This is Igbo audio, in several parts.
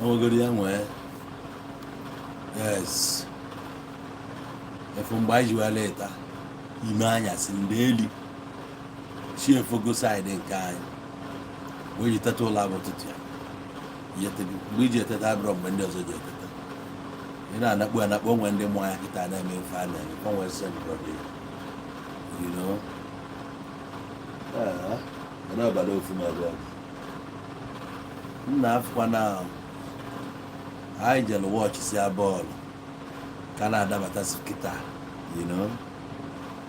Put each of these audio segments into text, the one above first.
Enwegoro ya nwee. Yes, efu mgbe anyị ji wee leta ime anyasị ndị eli chi efogo side nke anyị wee ji teta ụla bụ ụtụtụ ya. Mgbe iji eteta abụrọ mgbe ndị ọzọ ji eteta. Ị na-anakpu anakpu, onwe ndị mụọ ya kịta na-eme ife a na-eme onwe sendrọdị you know. Ee, ọ na-abalị ofu ma ebe ọ dị m na-afụkwa na anyị jere watchịsịa bọọlụ ka na-adabatasị kịta.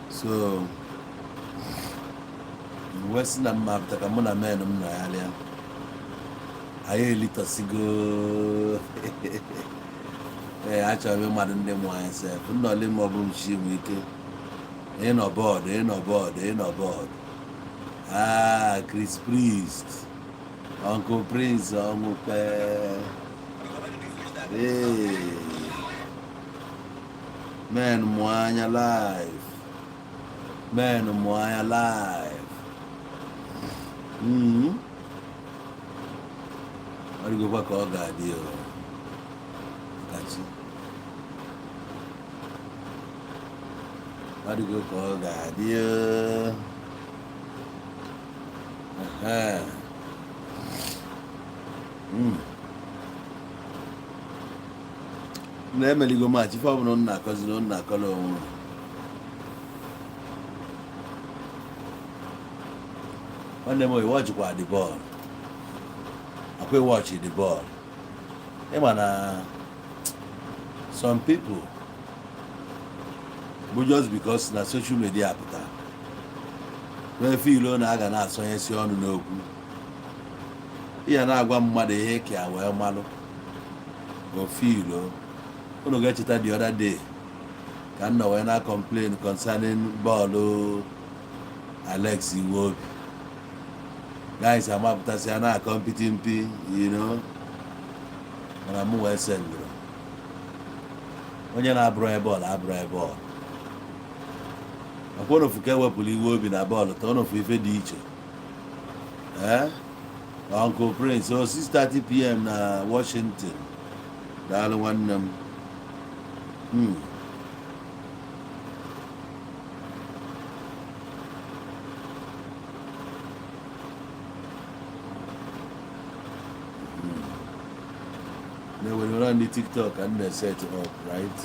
So m wee sị na mma pụta ka mụ na men m nọ ya lịa. Anyị elitọsigo. Ee, achọrọ m ịmadụ ndị mụ anyị sef nnọli ma ọ bụ nchi nwee ike ịnọ bọọdụ, ịnọ bọọdụ, ịnọ bọọdụ. Ah, Chris Priest, Uncle Prince Ọnwụkpe. Ee, men mụ anya live, men mụ anya live. Ọ dịgokwa ka ọ ga-adị o kachi. Ọ dịgo ka ọ ga-adị o. Ehe. Na-emeligo match. Ife ọbụla unu na-akọziri, unu na-akọrọ onwe unu. Nwanne m, watchịkwa the ball, akwa watch the ball. Ịma na some people bụ just because na social media pụtara wee feel na a ga na-asọnyesi ọnụ n'okwu ihe na-agwa mmadụ ihe ka ya wee malụ o feel. Unu ga-echeta the other day ka m nọ wee na complain concerning bọọlụ Alex Iwobi. Guys amapụtasị ya na-akọ mpiti mpi, mana mụ wee sendụrụ onye na-abụrụ ya bọọlụ, abụrụ ya bọọlụ. Ọkwa onofu ka ewepụrụ Iwobi na bọọlụ ta onofu ife dị iche. Ee, Uncle Prince o 6:30 p.m. na Washington. Daalụ, nwanne m. Na-ewere ndị TikTok ka m na-set up, right?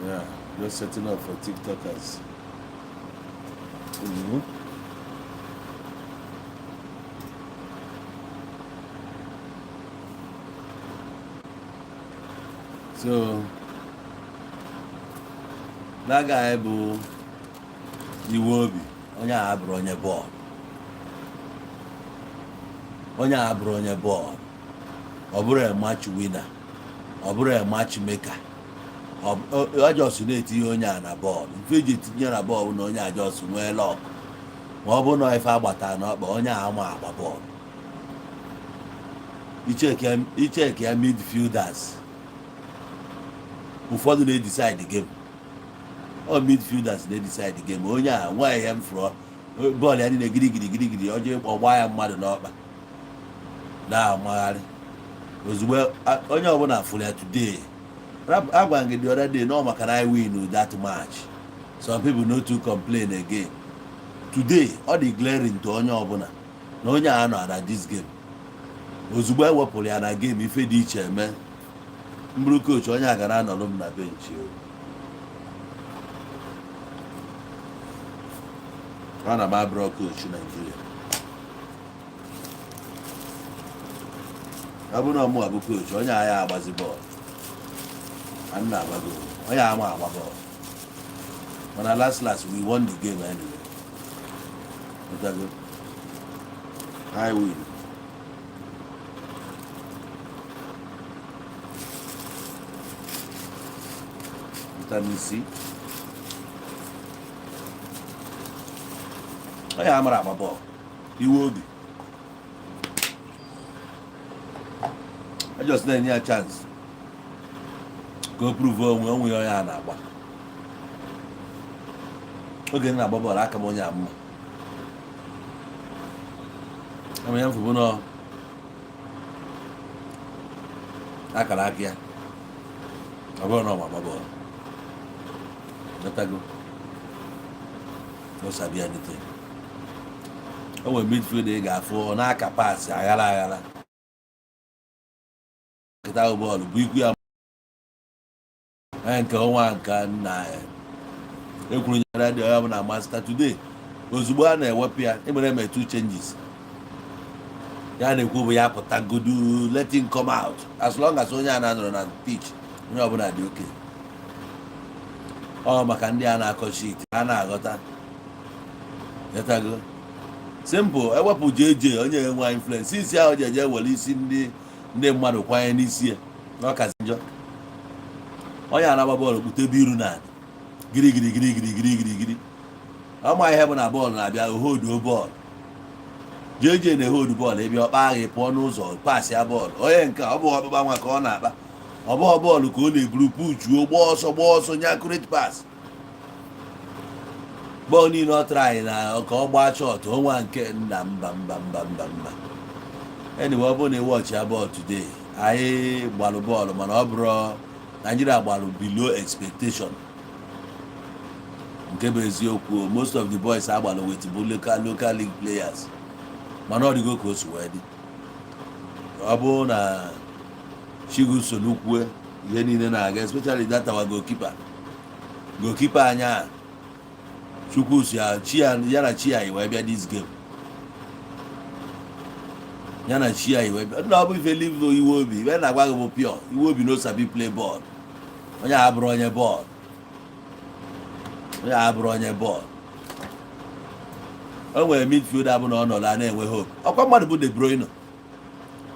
Yeah, just setting up for TikTokers. So that guy bụ Iwobi, onye a abụrụ onye bọọlụ, onye a abụrụ onye bọọlụ. Ọ bụrụ a match winner, ọ bụrụ a match maker. Ọ just na-etinye onye a na bọọlụ. Ife eji etinye na bọọlụ na onye a just nwee luck, ma ọ bụrụ na ife agbata n'ọkpa onye a ama agba bọọlụ. Icheke ya, midfielders ụfọdụ na-edecide game. Ọ midfielders na-edecide game. Onye a nwa ihe m fụrụ bọọlụ ya niile girigiri girigiri, ọjọọ ọgba ya mmadụ n'ọkpa na-amagharị ozugbo. Onye ọbụla fụrụ ya today. Agwa gị the other day, no, maka na I win that match, some people no too complain again. Today ọ dị glaring to onye ọbụla na onye a nọ na this game. Ozugbo e wepụrụ ya na game, ife dị iche eme. Mbụrụ coach, onye a gara anọrọ m na bench o. Ọ na m abụrọ coach Naijiria. Ọ bụrụ na ọmụ abụ coach, onye agha agbazi bọọlụ a m na-agbago, onye ama agba bọọlụ. Mana last last, we won the game anyway. Ọtago? I win. Vitamin C. Onye amara agba bọọlụ, Iwobi, I just na-enye ya chance ka o prove onwe onwe ya. Onye a na-agba oge m na-agba bọọlụ aka m, onye a mma ama ya mfụbụ nọ. Akara aka ya, ọ bụrụ na ọ ma agba bọọlụ. Ghọtago? No sabi anything. O nwere midfield ị ga-afụ, ọ na-aka pass aghara aghara. Nkịta ahụ, bọọlụ bụ ikwu ya. Onye nke ọnwa nke nna ekwuru nyere dị onye ọbụla master today. Ozugbo a na-ewepụ ya, emere eme two changes. Ya na-ekwu bụ ya pụtagodu, let him come out. As long as onye a na-anọrọ na pitch, onye ọbụla dị oke. Ọ maka ndị a na-akọ shit ha na-aghọta. Ghọtago? Simple. Ewepụ JJ, onye nwe influence isi ahụ, ji eje were isi ndị mmadụ kwanye n'isi ya na ọkazi njọ. Onye a na-agba bọọlụ kputebe iru na giri giri giri giri giri giri giri. Ọma ihe bụ na bọọlụ na-abịa, ohoduo bọọlụ. JJ na-ehodu bọọlụ, ebe ọkpa agha pụọ n'ụzọ, pass ya bọọlụ. Onye nke ọ bụ ọkpụkpa nwa ka ọ na-akpa. Ọ bụghị bọọlụ ka ọ na-eburu puchuo, gbaa ọsọ, gbaa ọsọ, nye accurate pass. Bọọlụ niile ọ tara anyị na ka ọ gbaa shot ọnwa nke nna. Mba, mba, mba, mba, mba. Anyway, ọ bụrụ na ịwọchị ya bọọlụ today, anyị gbalụ bọọlụ, mana ọ bụrụ Nigeria gbalụ below expectation. Nke bụ eziokwu, most of the boys agbalụ with bụ local league players, mana ọ dịgo ka o si wee dị. Ọ bụrụ na Chigu Solukwue, ihe niile na-aga, especially that our goalkeeper anya Chukwu si ya chi ya, ya na chi ya wee bịa this game, ya na chi ya wee bịa. Nna, ọ bụ ife live iwe obi. Ife na-agwa gị bụ pure iwe obi. No sabi play ball. Onye a bụrụ onye bọọlụ, onye a bụrụ onye bọọlụ. O nwere midfield abụ na ọ nọrọ a na-enwe hope. Ọkwa mmadụ bụ De Bruyne.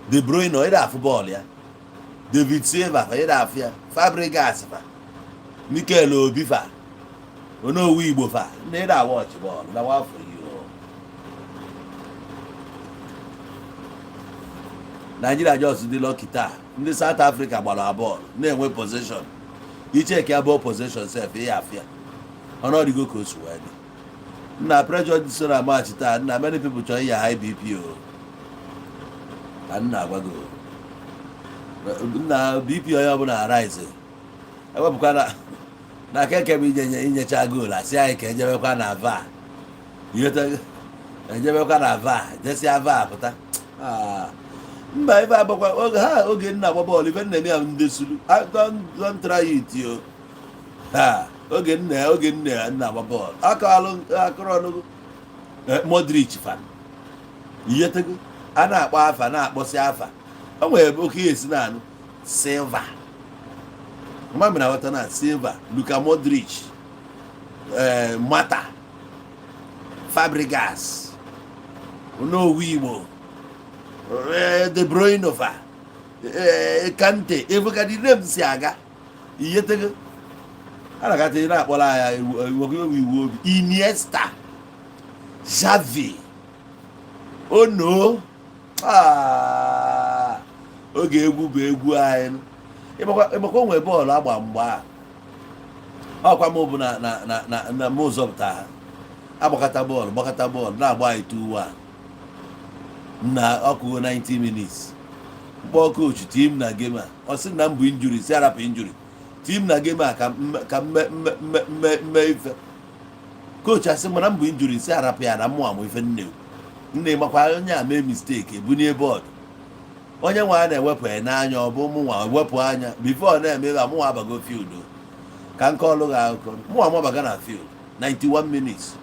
De Bruyne, ịda afụ bọọlụ ya. David Silva fa, ịda afụ ya. Fabregas fa, Mikel Obi fa, Onowu Igbo fa na ịda awọchị bọọlụ na wafọ iyo. Nigeria just dị lucky taa. Ndị South Africa gbara bọọlụ, na-enwe possession. Icheki ya bọọlụ possession sef, ịya afịa ọnọdụgo ka o si wee dị. Nna, pressure dị so na match taa. Nna, many people chọrọ ịya high BP o. Ka nna agwa gị o. Nna, BP onye ọbụla arise. Ewepụkwa na keke bụ inye inyecha goal, asị anyị ka ejebekwa na VAR. Ejebekwa na VAR, jesia VAR pụta. Ah, mba, ife agbakwa oge ha, oge nna agba bọọlụ, ife nna eme ya ndị sulu. Ah, don't try it o. Ha oge nna nna agba bọọlụ, akọalụ akụrụ ọnụgụ. Modric fan ihetego a na-akpọ afa, na-akpọsị afa. O nwere oke ihe esi na-anụ Silva, mma mere aghọta na Silva, Luka Modric, Mata, Fabregas, Onowu Igbo, De Bruyne fa, Kante, efu ka the name si aga. Ihetego a na-agata na-akpọrọ ya iwu iwu obi. Iniesta, Xavi, ono. Ah, oge egwu bụ egwu anyị. Ịgbakwa nwee bọọlụ agba mgbe a. Ọkwa m bụ na m zọpụta ha. Agbakọta bọọlụ, gbakọta bọọlụ, na-agba anyị 2-1 na ọkụgo 90 minutes. Mkpọ coach team na game a, ọ sị na m bụ injury, si arapụ injury team na game a ka mme ife. Coach asị m na m bụ injury, si arapụ ya na mmụ amụ ife. Nne nne, makwa onye a mee mistake, ebunie bọọlụ. Onye nwe a na-ewepụ ya n'anya, ọ bụ mụnwa wepụ anya before na-eme ebe a. Mụnwa abago field o. Ka nke ọlụ gị akụkọ, mụnwa mabaga na field 91 minutes.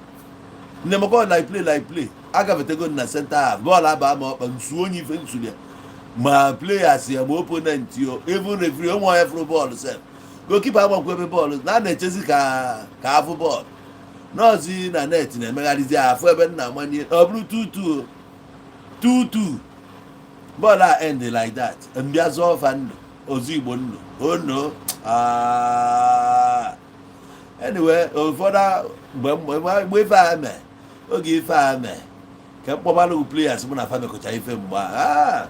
Nne maka like play like play, agafetego na center half, bọọlụ aba ma ọkpa nsu onye ife nsuli ya, ma players ya, ma opponent yo, even referee onwe onye fụrụ bọọlụ sef. Goalkeeper agbakwa ebe bọọlụ na a na-echezi ka afụ bọọlụ nọọsụ na net na-emegharịzi afụ ebe nna amanye. Ọ bụrụ 2-2, 2-2, bọọlụ a end like that. Mbịa zọọ fa ndụ ozu Igbo ndụ ono. Anyway, ụfọdụ mgbe ife a mee, oge ife a mee ka mkpọbalụ players mụ na fa mekọcha ife mgbe a.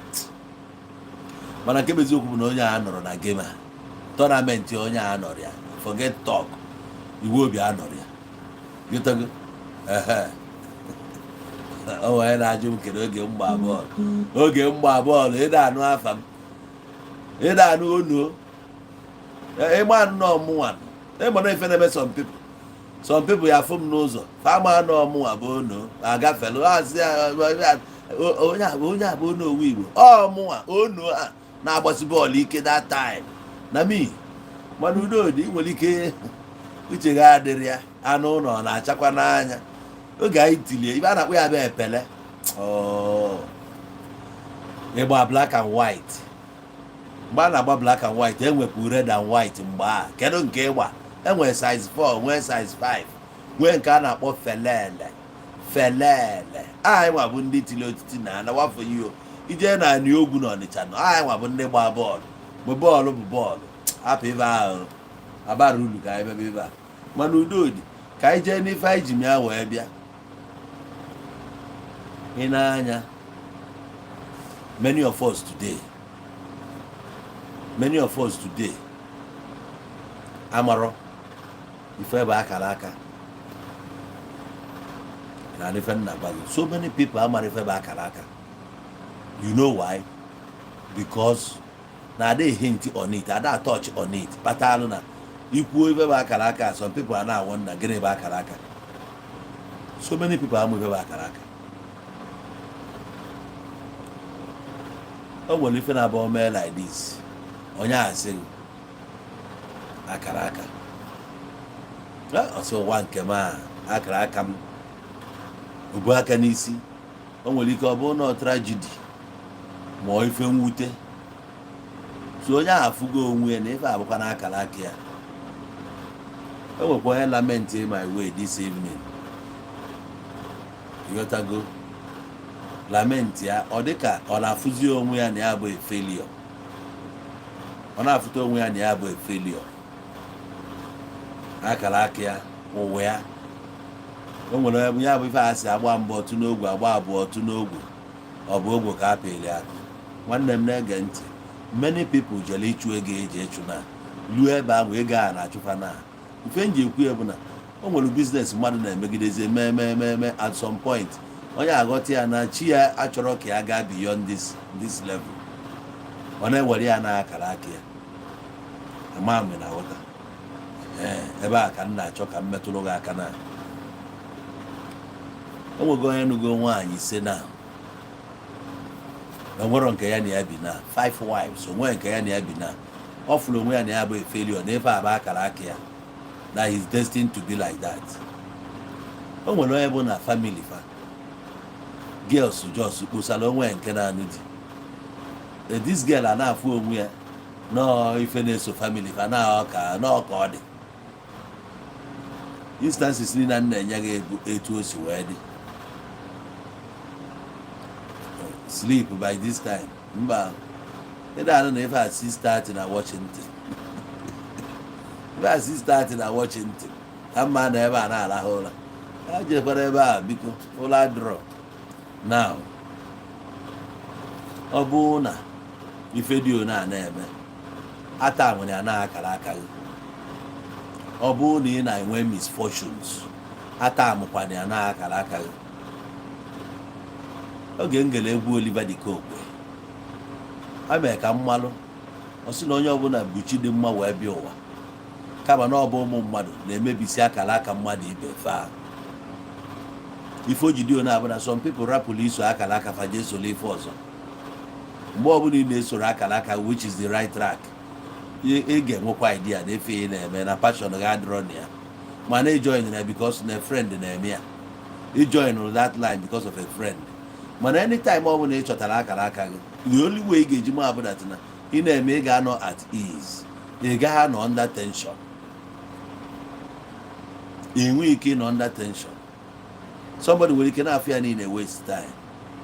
Mana nke bụ eziokwu bụ na onye a nọrọ na game a, tournament, onye a nọrọ ya, forget talk. Iwu obi a nọrọ ya gịtago. Ehe, o nwere na-ajụ m kedu oge mgba bọọlụ. Oge mgba bọọlụ, ị na-anụ afa m. Ịda anụ onu ịgba nnọọ mụnwa, ịma na ife na-eme some people, some people ya afụ m n'ụzọ, fama anọ mụnwa bụ onu agafelu asị onye a bụ, onye a bụ Onowu Igbo. Ọ mụnwa onu a na-agbasi bọọlụ ike that time na mi. Mana udo dị, ị nwere ike uche gị adịrị ya. Anụ ụlọ na-achakwa n'anya oge anyị tilie ibe a na-akpọ ya bụ epele. Oh. Ịgba black and white, mgbe a na-agba black and white, enwekwu red and white mgbe a. Kedu nke ịgba? Enwere size 4, nwee size 5, nwee nke a na-akpọ felele felele. Anyị nwa bụ ndị tili otiti na anawafọ iyo ije na anị ogwu na Ọnịcha nọ. Anyị nwa bụ ndị gba bọọlụ mgbe bọọlụ bụ bọọlụ. Hapụ ibe ahụ, abara ulu ka anyị mebe ibe a. Mana udo dị, ka anyị jee n'ife anyị ji mịa wee bịa. Ị na-anya, many of us today, many of us today amarọ ife bụ akara aka na ife nna gwa gị. So many people amara ife bụ akara aka. You know why? Because na ada hint on it, ada touch on it. Kpatalụ na ikwuo ife bụ akara aka, some people are na-awonder, gịnị bụ akara aka? So many people amụ ife bụ akara aka. O nwere ife na-abụ mee like this, onye asị gị akara aka. Ọsị ụwa nke m a, akara aka m obu aka n'isi. O nwere ike ọ bụrụ na ọ tragedy ma ọ ife mwute, so onye ahụ afụgo onwe ya na ife abụkwa na akara aka ya. O nwekwa onye lament my way this evening, ịghọtago? Lament ya, ọ dịka ọ na-afụzi onwe ya na ya bụ failure. Ọ na-afụta onwe ya na ya bụ failure, akara aka ya, ụwa ya. O nwere ebe ya bụ ife a sị agba mbọ tụ n'ogwe, agba abụọ tụ n'ogwe, ọ bụ ogwe ka a pịrị akụ. Nwanne m na-ege ntị, many people jere ịchụ ego, eji ịchụ na luo ebe ahụ ego a na-achụfa. Na ife m ji ekwu ya bụ na o nwere business mmadụ na-emegidezi mee mee mee mee, at some point onye aghọta ya na chi ya achọrọ ka ya gaa beyond this level. Ọ na-ewere ya na akara aka ya. Ama m na aghọta. Ee, ebe a ka m na-achọ ka m metụrụ gị aka. Na o nwego onye nugo nwaanyị ise na onwero nke ya na ya bi na five wives, onwe nke ya na ya bi na ọ fụrụ onwe ya na ya bụ failure, na ife aba akara aka ya, na he is destined to be like that. O nwere onye bụ na family fa, girls just kposara onwe ya nke na-anụ di. This girl a na-afụ onwe ya nọọ ife na-eso family fa na ọka nọọ ka ọ dị. Instances niile m na-enye gị bụ etu o si wee dị. Sleep by this time, mba, ịda anụ na ife a 6:30 na Washington, ife a 6:30 na Washington ka mma na ebe a na-arahụ ụra. Ha jekwara ebe a, biko, ụra drọ now. Ọ bụ na ife dị one a na-eme ata nwere ya na akara aka gị, ọ bụrụ na ị na-enwe misfortunes, ata amụkwana ya na akara aka gị. Oge m gere egwu Oliver De Coque, ha mere ka mmalụ, ọ sị na onye ọbụla bụ chi dị mma wee bịa ụwa, kama na ọ bụ ụmụ mmadụ na-emebisi akara aka mmadụ ibe fa. Ife ojidi one abụ na some people rapụrụ iso akara aka fa, jee soro ife ọzọ. Mgbe ọbụla ị na-esoro akara aka, which is the right track, ị ga-enwekwa idea na efe ị na-eme na passion gị adịrọ na ya, mana ị join ya because na friend na-eme ya. Ị join that line because of a friend. Mana anytime ọ bụla ị chọtara akara aka gị, the only way ị ga-eji ma bụ that na ị na-eme, ị ga-anọ at ease, ị gaghị anọ under tension. Ị nwee ike ịnọ under tension, somebody nwere ike na-afụ ya niile waste time,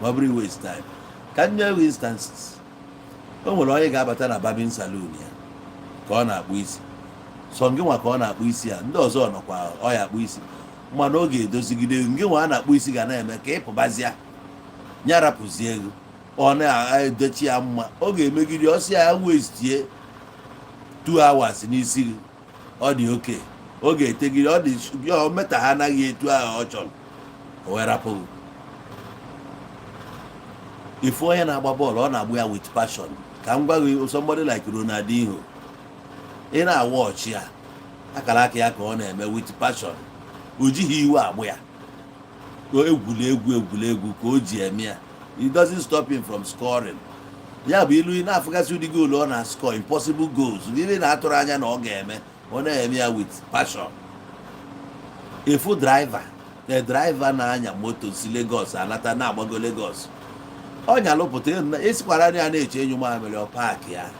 ma ọ bụrụ waste time. Ka m nye instances. O nwere onye ga-abata na barbing salon ya ka ọ na-akpụ isi, sọ ngị nwa ka ọ na-akpụ isi ya, ndị ọzọ nọkwa ọ ya akpụ isi, mana ọ ga-edozigide ngị nwa a na-akpụ isi ga na-eme ka ịpụbazịa ya, rapụzie ego, ọ na-edochi ya mma. Ọ ga-emegide ọsị ya wastie 2 hours n'isi gị. Ọ dị oke, ọ ga-etegide, ọ dị ọ meta ha anaghị etu ahụ ọ chọrọ, o wee rapụ gị. Ifu onye na-agba bọọlụ, ọ na-agba ya with passion. Ka m gwa gị, somebody like Ronaldinho, ị na-awa ọchị ya, akara aka ya ka ọ na-eme with passion. O jighị iwe agbụ ya egwuregwu egwuregwu ka o ji eme ya. It doesn't stop him from scoring. Ya bụ ilu ị na-afụgasị ụdị goal ọ na-score, impossible goals ihe na-atụrụ anya na ọ ga-eme, ọ na-eme ya with passion. Efu driver, the driver na-anya moto si Lagos anata, na-agbago Lagos, ọ nyalụpụta, esikwara ya na-eche enyu mamịrị, ọ park ya,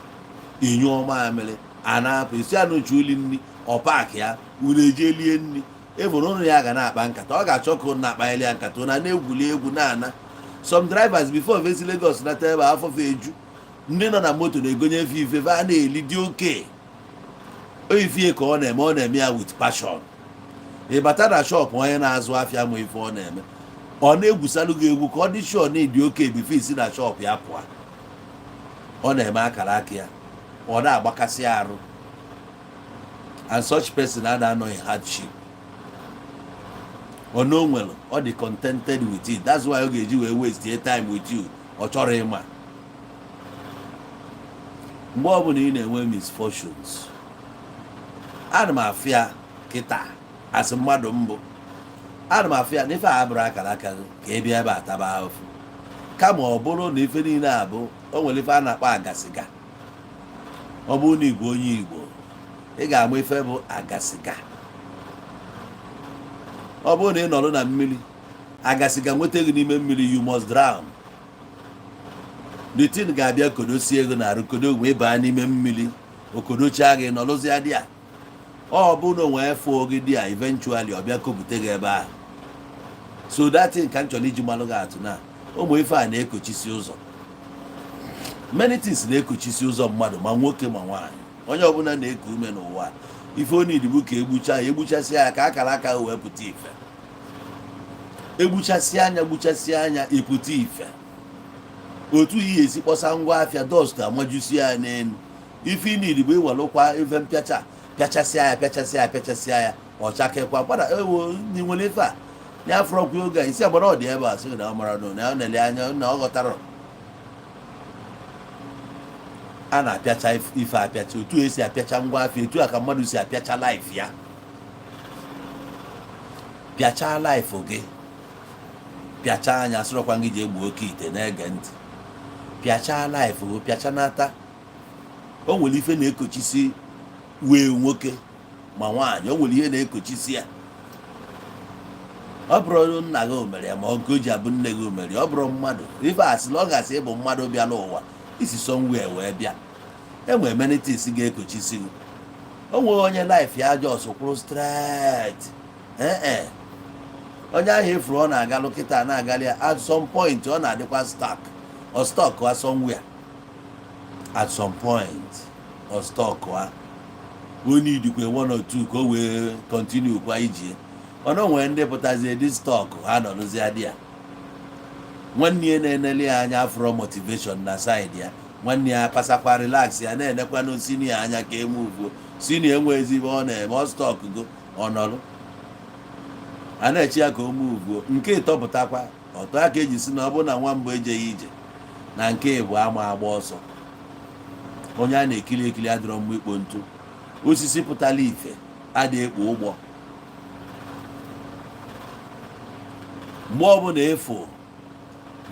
enyụọ mamịrị, a na-apụ isi anụchi uli nri, ọ park ya, unu eje lie nri. Evụrụ ụnụ ya ga na-akpa nkata, ọ ga-achọ ka ụnụ na-akpanyere ya nkata, ụnụ na-egwuli egwu na-ana. Some drivers, before vesi Lagos nata ebe afọ eju, ndị nọ na moto na-egonye efe ife a na-eli dị oke oifie ka ọ na-eme. Ọ na-eme ya with passion. Ị bata na shop onye na-azụ afịa, ma ife ọ na-eme, ọ na-egwusalụ gị egwu ka ọ dị sure na ịdị oke before isi na shop ya pụọ. Ọ na-eme akara aka ya, ọ na-agbakasị arụ, and such person a na-anọ in hardship. Ọ na o nwere, ọ dị contented with it. That's why ọ ga-eji wee waste time with you. Ọ chọrọ ịma mgbe ọbụla ị na-enwe misfortunes. Ana m afịa kịta asị mmadụ mbụ, ana m afịa na ife a abụrụ akara aka gị ka ị bịa ebe a taba ahụfụ, kama ọ bụrụ na ife niile abụ o nwere ife a na-akpọ agasịga. Ọ bụrụ na igwe onye Igbo, ị ga-ama ife bụ agasịga. Ọ bụrụ na ị nọrọ na mmiri, agasịga nweta gị n'ime mmiri, you must drown. The thing ga-abịa kodosie ego na arụ kodo wee baa n'ime mmiri, okodochaa gị, nọrụzịa dị a. Ọ bụ na o nwee fụọ gị dị a, eventually ọ bịa kopụta gị ebe ahụ. So that thing ka m chọrọ iji malụ gị atụ na ụmụ ife a na-ekochisi ụzọ. Many things na-ekochisi ụzọ mmadụ, ma nwoke ma nwaanyị, onye ọbụla na-eku ume n'ụwa. Ife onidi bụ ka egbucha ya, egbuchasịa ya ka akara aka wee pụta ife. Egbuchasịa anya, gbuchasịa anya, ịpụta ife. Otu ihe esi kpọsa ngwa afịa, dust amajusi ya n'elu. Ife inidi bụ iwelụkwa ife mpịacha, pịachasịa ya, pịachasịa ya, pịachasịa ya, ọchakekwa gbada. Ewo, ndị nwere ife a ya afọrọkwa oge a isi agbara ọ dị ebe a, sị na ọ mara na ọ na-ele anya na ọ ghọtara. A na-apịacha ife apịacha. Otu esi apịacha ngwa afịa, etu a ka mmadụ si apịacha life ya. Pịachaa life gị, pịachaa anya, sịrọkwa gị ji egbu oke ite na-ege ntị. Pịachaa life gị, pịacha nata. O nwere ife na-ekochisi wee nwoke ma nwaanyị, o nwere ihe na-ekochisi ya. Ọ bụrụ nna gị o mere ya, ma ọ nke o ji abụ nne gị o mere ya, ọ bụrụ mmadụ ife asịla ọ ga-asị ịbụ mmadụ bịa n'ụwa isi somewhere wee bịa. Enwere many things ga-ekochisi gị. O nwere onye life ya just kwụrụ straight. Ee, onye ahụ efuru ọ na-agalụ kịta na-agalị ya, at some point ọ na-adịkwa stuck. Ọ stuck wa somewhere. At some point ọ stuck wa. O need one or two ka o wee continue kwa ije. Mana o nwere ndị pụtazie dị stuck, ha nọrụzie dị ya. Nwanne ya na-enele ya anya afro motivation na side ya, nwanne ya pasakwa relax ya, na-enekwanụ senior anya ka emuvuo. Senior enweghịzi ibe ọ na-eme, ọ stuck go, ọ nọrọ a na-eche ya ka o muvuo. Nke ịtọpụtakwa ọtọ aka eji si na ọ bụrụ na nwa mbụ ejeghị ije na nke ịbụ ama agba ọsọ. Onye a na-ekiri ekiri adịrọ mma ikpo ntụ. Osisi pụtara ife adị ekpo ụgbọ. Mgbe ọbụla efu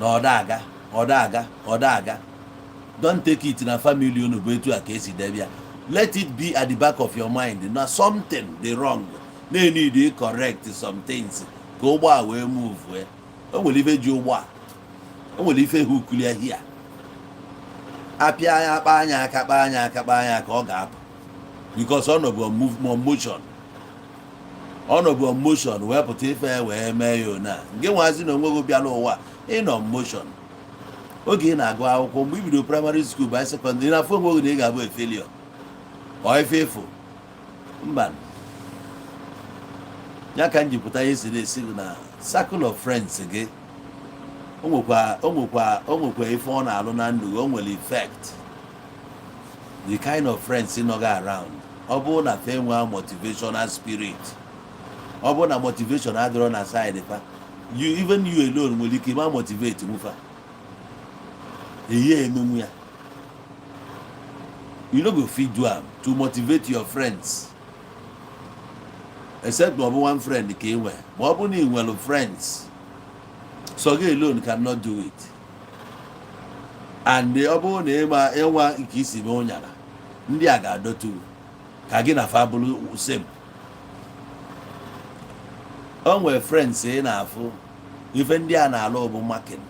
na ọda aga, ọda aga, ọda aga, don't take it na family unu bụ etu a ka esi debe ya. Let it be at the back of your mind na something dị wrong, na-need correct some things ka ụgbọ a wee move. Wee o nwere ife ji ụgbọ a, o nwere ife hukulia hia apịa ya, akpa anya aka, kpa anya aka, kpa anya aka, ọ ga-apụ, because ọ nọbụ on move, on motion. Ọ nọbụ on motion wee pụta ife wee mee ya ona nke nwazi na onwe gị bịala ụwa ịnọ on motion. Oge ị na-agụ akwụkwọ, mgbe i bido primary school by secondary, na afọ onwe gị na ị ga-abụ a failure ọ ife efu mba. Ya ka m ji pụta ihe si na-esi gị na circle of friends gị, o nwekwa ife ọ na-alụ na ndụ gị. O nwere effect, the kind of friends nọ gị around. Ọ bụrụ na fe nwee motivational spirit, ọ bụrụ na motivation adịrọ na side fa, you, even you alone nwere ike ịma motivate nwufa eyi emenwu ya. You no go fit do am to motivate your friends, except ma ọ bụ one friend ka ị nwe. Ma ọ bụ na ị nwere friends, so gị alone cannot do it. And ọ bụrụ na ịma ịnwa nke isi mee ụnyara, ndị a ga-adọtu ka gị na fa bụrụ same. O nwere friends ị na-afụ, ife ndị a na-alụ bụ marking.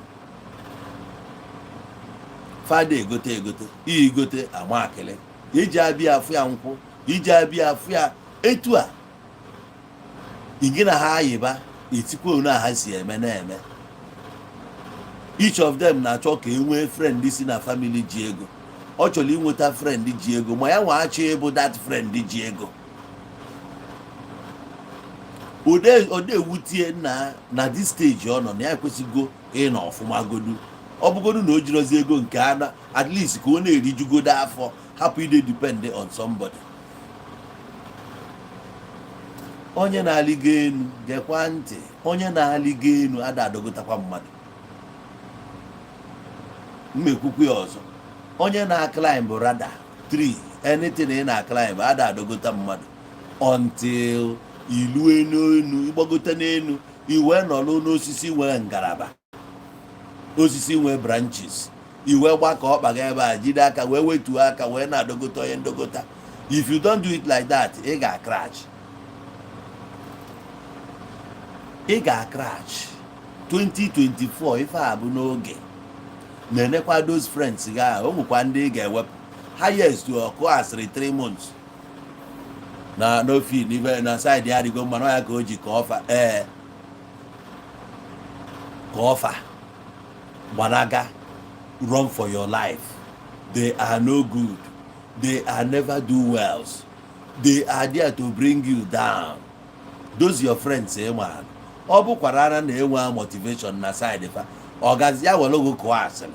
Fada egote egote igote ama akịlị iji abịa afụ ya, nkwụ iji abịa afụ ya. Etu a gị na ha ayiba etikwa onu a ha si eme na-eme. Each of them na-achọ ka e nwee friend si na family ji ego. Ọ chọrọ inweta friend ji ego, ma ya nwa achọ ịbụ that friend ji ego. Ode ewutie na this stage ọ nọ na ya ekwesịgo ịnọ ọfụma godu. Ọ bụgodu na o jirozi ego nke ana, at least ka ọ na-erijugodo afọ, hapụ ide depend on somebody. Onye na-alịgo enu, gekwa ntị, onye na-alịgo enu ada adọgotakwa mmadụ. Mmekwukwu ya ọzọ, onye na-climb ladder, tree, anything ị na-climb, ada adọgota mmadụ until ilue n'enu. Ịgbagote n'enu, iwee nọrọ n'osisi nwere ngalaba, osisi nwee branches, iwee gbakọ ọkpa gị ebe a, jide aka wee wetuo aka wee na-adọgota onye ndọgota. If you don't do it like that, ị ga-crash, ị ga-crash. 2024 ife a bụ n'oge na-enekwa those friends gị ahụ. O nwekwa ndị ị ga-ewepụ highest ọkụ asịrị 3 months na n'ofi n'ife na side ya adịgo mma na ya ka o ji ka ọfa ee ka ọfa gbanaga. Run for your life. They are no good. They are never do wells. They are there to bring you down. Those your friends, eh, man, ọ bụkwara ara na enwe motivation na side fa, ọ gazi ya were ogo kụọ asịrị.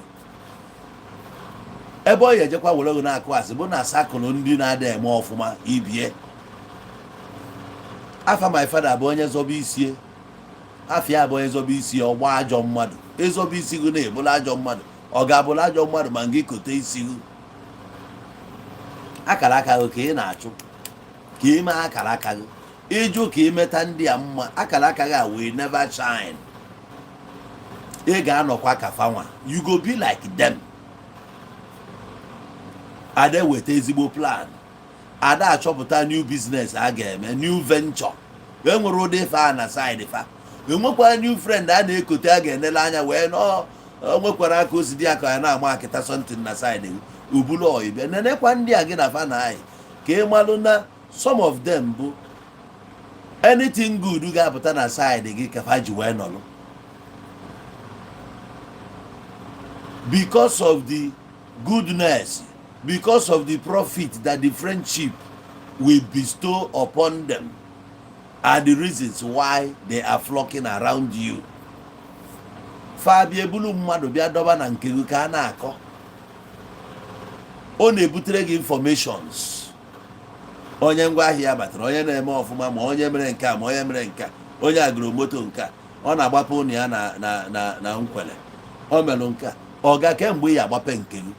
Ebe ọ ya ejekwa were ogo na-akụ asị bụ na circle ndị na-ada eme ọfụma ibie. Afa my father bụ onye zọba isie. Afịa bụ onye zọba isi, ọgba ajọ mmadụ. Ịzọba isi gị na-ebula ajọ mmadụ, ọ ga-abụla ajọ mmadụ ma ngị kote isi gị. Akara aka gị ka ị na-achụ ka ime akara aka gị. Ịjụ ka imeta ndị a mma, akara aka gị a will never shine. Ị ga-anọkwa ka fanwa. You go be like them. Ada weta ezigbo plan, ada achọpụta new business a ga-eme, new venture. Enwere ụdị ife a na side fa. Enwekwa new friend a na-ekote, a ga-enele anya wee nọ. O nwekwara aka osi dị ya ka ya na-ama akịta something na side ubulu oibịa. Nenekwa ndị a gị na fa na anyị ka ị malụ na some of them bụ anything good ga-apụta na side gị ka fa ji wee nọlụ because of the goodness, because of the profit that the friendship will bestow upon them are the reasons why they are flocking around you. Fa bịa ebulu mmadụ bịa dọba na nke gị ka a na-akọ. Ọ na-ebutere gị informations, onye ngwaahịa ya batara, onye na-eme ọfụma, ma onye mere nke a, ma onye mere nke a, onye agụrụ moto nke a, ọ na-agbapụ ụnụ ya na nkwele o melụ nke a. Ọ ga kemgbe ị ya agbape nke gị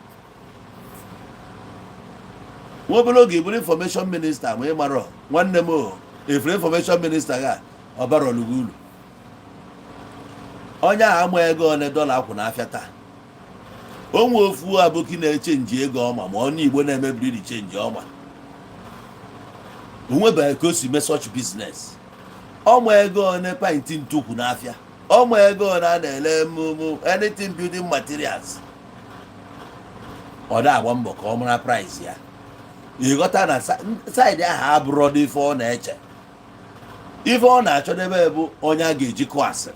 nwa obere oge, bụrụ information minister. Ma ị marọ, nwanne m, o efere information minister ga ọ bara olugo uru. Onye a ama ego one dollar kwụ n'afịa taa. O nwe ofu aboki na-echange ego ọma, ma onye Igbo na-emebiri change ọma. O nwebeghị ka o si mee such business. Ọma ego one pint ntukwu n'afịa, ọma ego one a na-ele mụmụ anything building materials, ọ da agba mbọ ka ọ mara price ya. Ịghọta na side ahụ abụrọ dị ife ọ na-eche. Ife ọ na-achọdebe bụ onye a ga-eji kụọ asịrị.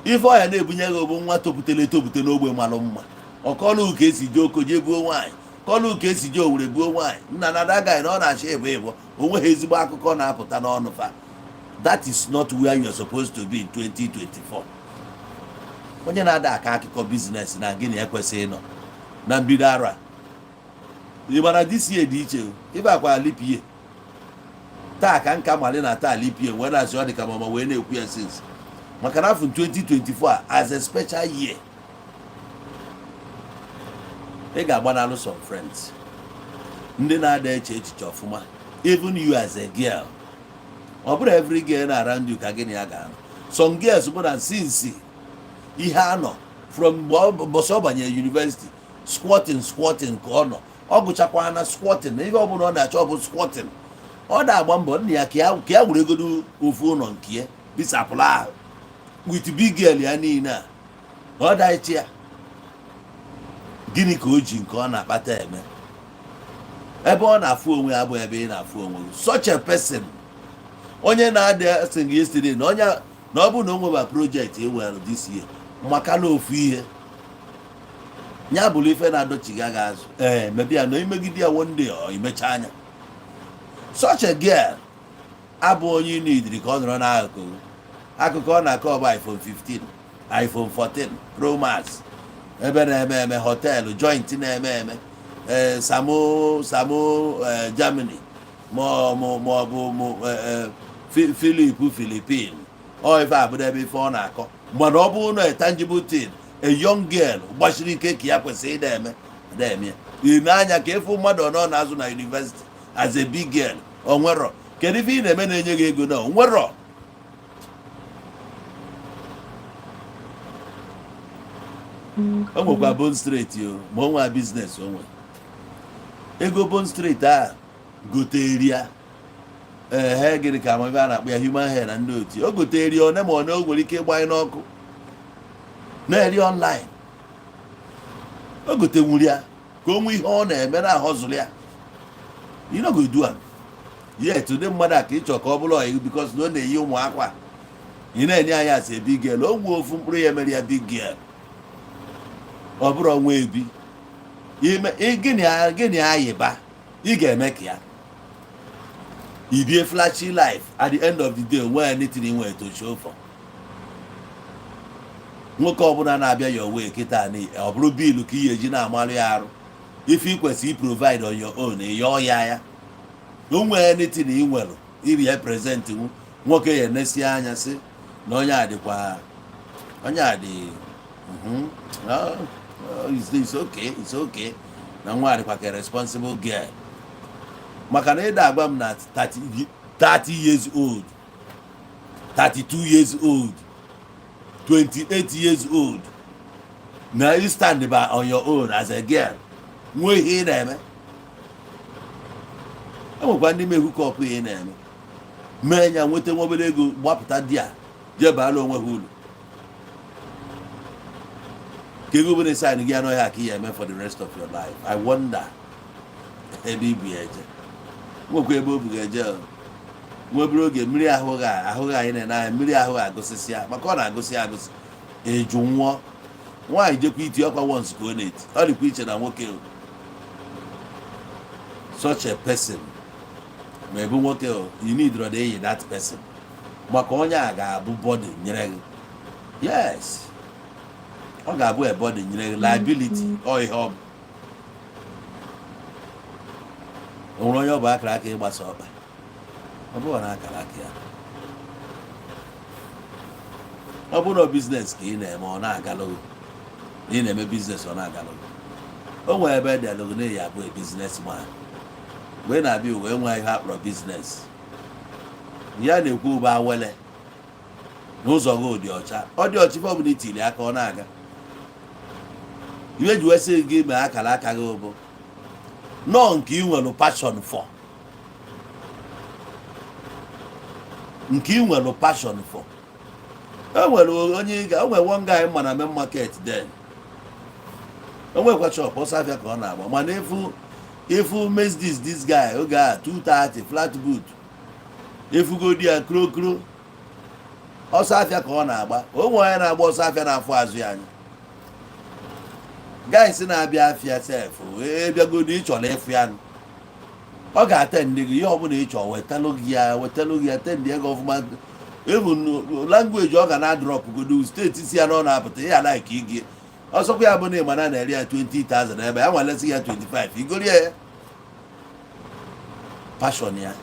Ife ọ ya na-ebunye gị bụ nwa topụtara etopụta n'ogbe malụ mma. Ọkọlụ ka esi jee oko jee buo nwaanyị, kọlụ ka esi jee Owere buo nwaanyị. Nna na ada na ọ na-achọ ịbụ ịbụ onweghị ezigbo akụkọ na-apụta n'ọnụ fa. That is not where you are supposed to be in 2024. Onye na-ada aka akụkọ business na gịnị ekwesịghị ịnọ na mbido arọ a. Ị mara this year dị iche. Ibe akwa leap year taa ka nka mali na taa leap year wee na-asị ọ dị ka mama wee na-ekwu ya since, maka na afọ 2024 a as a special year, ị ga-agbanalụ some friends. Ndị na-ada eche echiche ọfụma, even you as a girl, ọ bụrụ every girl na around you ka gị na ya ga-anọ. Some girls bụ na since ihe a nọ from mgbe mbọsị ọ banyere university, squatting, squatting ka ọ nọ. Ọ gụchakwa na squatting, na ihe ọbụla ọ na-achọ ọ bụ squatting. Ọ na-agba mbọ nna ya ka ya were egodo ofu ụlọ nke ya bisapụrụ ahụ with big girl ya niile a ọ dachi ya. Gịnị ka o ji nke ọ na-akpata eme? Ebe ọ na-afụ onwe ya bụ ebe ị na-afụ onwe gị. Such a person, onye na-ada asị gị yesterday na onye na ọ bụrụ na o nweba project ewere this year maka na ofu ihe ya bụrụ ife na-adọchiga gị azụ, ee, mebi ya na imegide ya one day ọ imecha anya. Such a girl abụ onye ị nidiri ka ọ nọrọ n'akụkụ gị. Akụkọ ọ na-akọ ọ bụ iPhone 15, iPhone 14 Pro Max, ebe na-eme eme, hotel joint na-eme eme, ee, samo samo, ee, Germany ma ọ bụ ee, Philip Philippine. Ọ ife abụrụ ebe ife ọ na-akọ, mana ọ bụrụ na a tangible thing a young girl gbachiri ike ka ya kwesịrị ịda eme, ada eme ya. Ị na-anya ka ịfụ mmadụ ọ na-azụ na university as a big girl, o nwerọ. Kedu ife ị na-eme na-enye gị ego na o nwerọ? O nwekwa bone straight o, ma o nwee business, o nwe ego. Bone straight a gotere ya, ee, gịnị ka ama ebe a na-akpọ ya, human hair na ndị otu o gotere ya, one ma one o nwere ike ịgbanye n'ọkụ na-eri online. O gotenwuru ya ka o nwee ihe ọ na-eme na ahọzụrụ ya. You no go do am yet. Ụdị mmadụ a ka ị chọrọ ka ọ bụrụ ọyị because na ọ na-eyi ụmụ akwa ị na-enye anya as a big girl. O nwee ofu mkpụrụ ya mere ya big girl, ọ bụrụ ọnwa ebi ime gịnị ayịba ị ga-eme ka ya ibie flashy life. At the end of the day, nwee anything ị nwere to show for? Nwoke ọbụla na-abịa your way kịta na ọ bụrụ bill ka ị ga-eji na-amalụ ya arụ, ife ị kwesịrị provide on your own, ịyọọ ya ya o nwee anything ị nwere iri ya present nwu nwoke ya enesi anya sị na onye a dịkwa, onye a dị, oh, it's okay, it's okay, na nwa a dịkwa ka responsible girl. Maka na ịda agwa m na 30 30 years old, 32 years old, 28 years old, na you stand by on your own as a girl, nwee ihe ị na-eme. E nwekwa ndị mee hook up ihe ị na-eme, mee ya, nweta nwa obere ego, gbapụta di a jee baala onwe ha uru ka ego bụrụ sign gị anọghị aka ya eme for the rest of your life. I wonder ebe ibu ya eje. Nwekwa ebe o bu ga-eje o. Nwa obere oge, mmiri ahụghị ahụghị anyị na-ene anya, mmiri ahụghị agụsịsị ya, maka ọ na-agụsị agụsị eju nwụọ. Nwaanyị jekwa iti ọkwa once ka ọ na-eti, ọ dịkwa iche na nwoke o. Such a person, ma ebu nwoke o, you need rọda eyi that person, maka onye a ga-abụ burden nyere gị. Yes, ọ ga-abụ a burden nyere gị, liability. Ọ ihe ọ bụ, o nwere onye ọ bụ akara aka ịgbasa ọkpa, ọ bụrụ na akara aka ya, ọ bụrụ na business ka ị na-eme, ọ na-agalụ gị, na ị na-eme business, ọ na-agalụ gị. O nwere ebe edelụ gị na ya abụ a business man. Mgbe ị na-abịa uwe nwee ihe akpọrọ business ya na-ekwu ụba awele n'ụzọ gị dị ọcha, ọ dị ọcha. Ife ọbụla itili aka, ọ na-aga. Iwe ji wee sị gị mee akara aka gị bụ nọọ nke ị nwere passion for, nke ị nwere passion for. E nwere onye ị ga o nwere one guy ma na main market then, o nwekwa shop, ọsọ afịa ka ọ na-agba, mana efu efu Mercedes this guy oge a 230 flat boot, efugodi ya krokro. Ọsọ afịa ka ọ na-agba. O nwere onye na-agba ọsọ afịa na-afụ azụ ya anya. Guys na-abịa afịa sef, bịagodo ịchọrọ ịfụ ya, ọ ga-ate ndị gị ihe ọbụla ị chọrọ, wetalụ gị ya, wetalụ gị ya, tendị ego ọfụma. Even language ọ ga na drop godo steeti si ya na ọ na-apụta ya like igi ọsọkwa ya bụ na ịma na na-eri ya 20,000 ebe ya nwalesị ya 25, igori ya. Passion ya,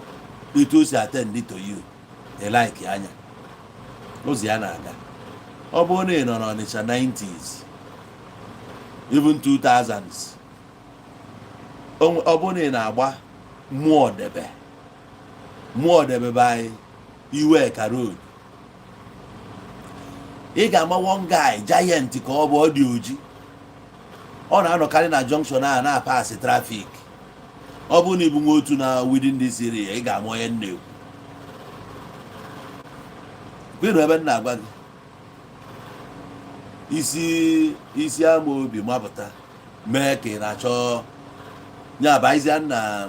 etu o si attend to you, ị like anya ụzọ ya na-aga. Ọ bụrụ na ị nọ n'Ọnịcha 90s, even 2000s, Ọ bụrụ na ị na-agba Mụọdebe, Mụọdebe be anyị, Iweka Road, ị ga-ama one guy, giant ka ọ bụ, ọ dị oji, ọ na-anọkarị na junction a na-apasị traffic. Ọ bụrụ na ịbụ nwa otu na within this area, ị ga-ama onye m na-ekwu. Kwenu ebe m na-agwa gị, isi isi ama obi mapụta mee ka ị na-achọ ya baizia na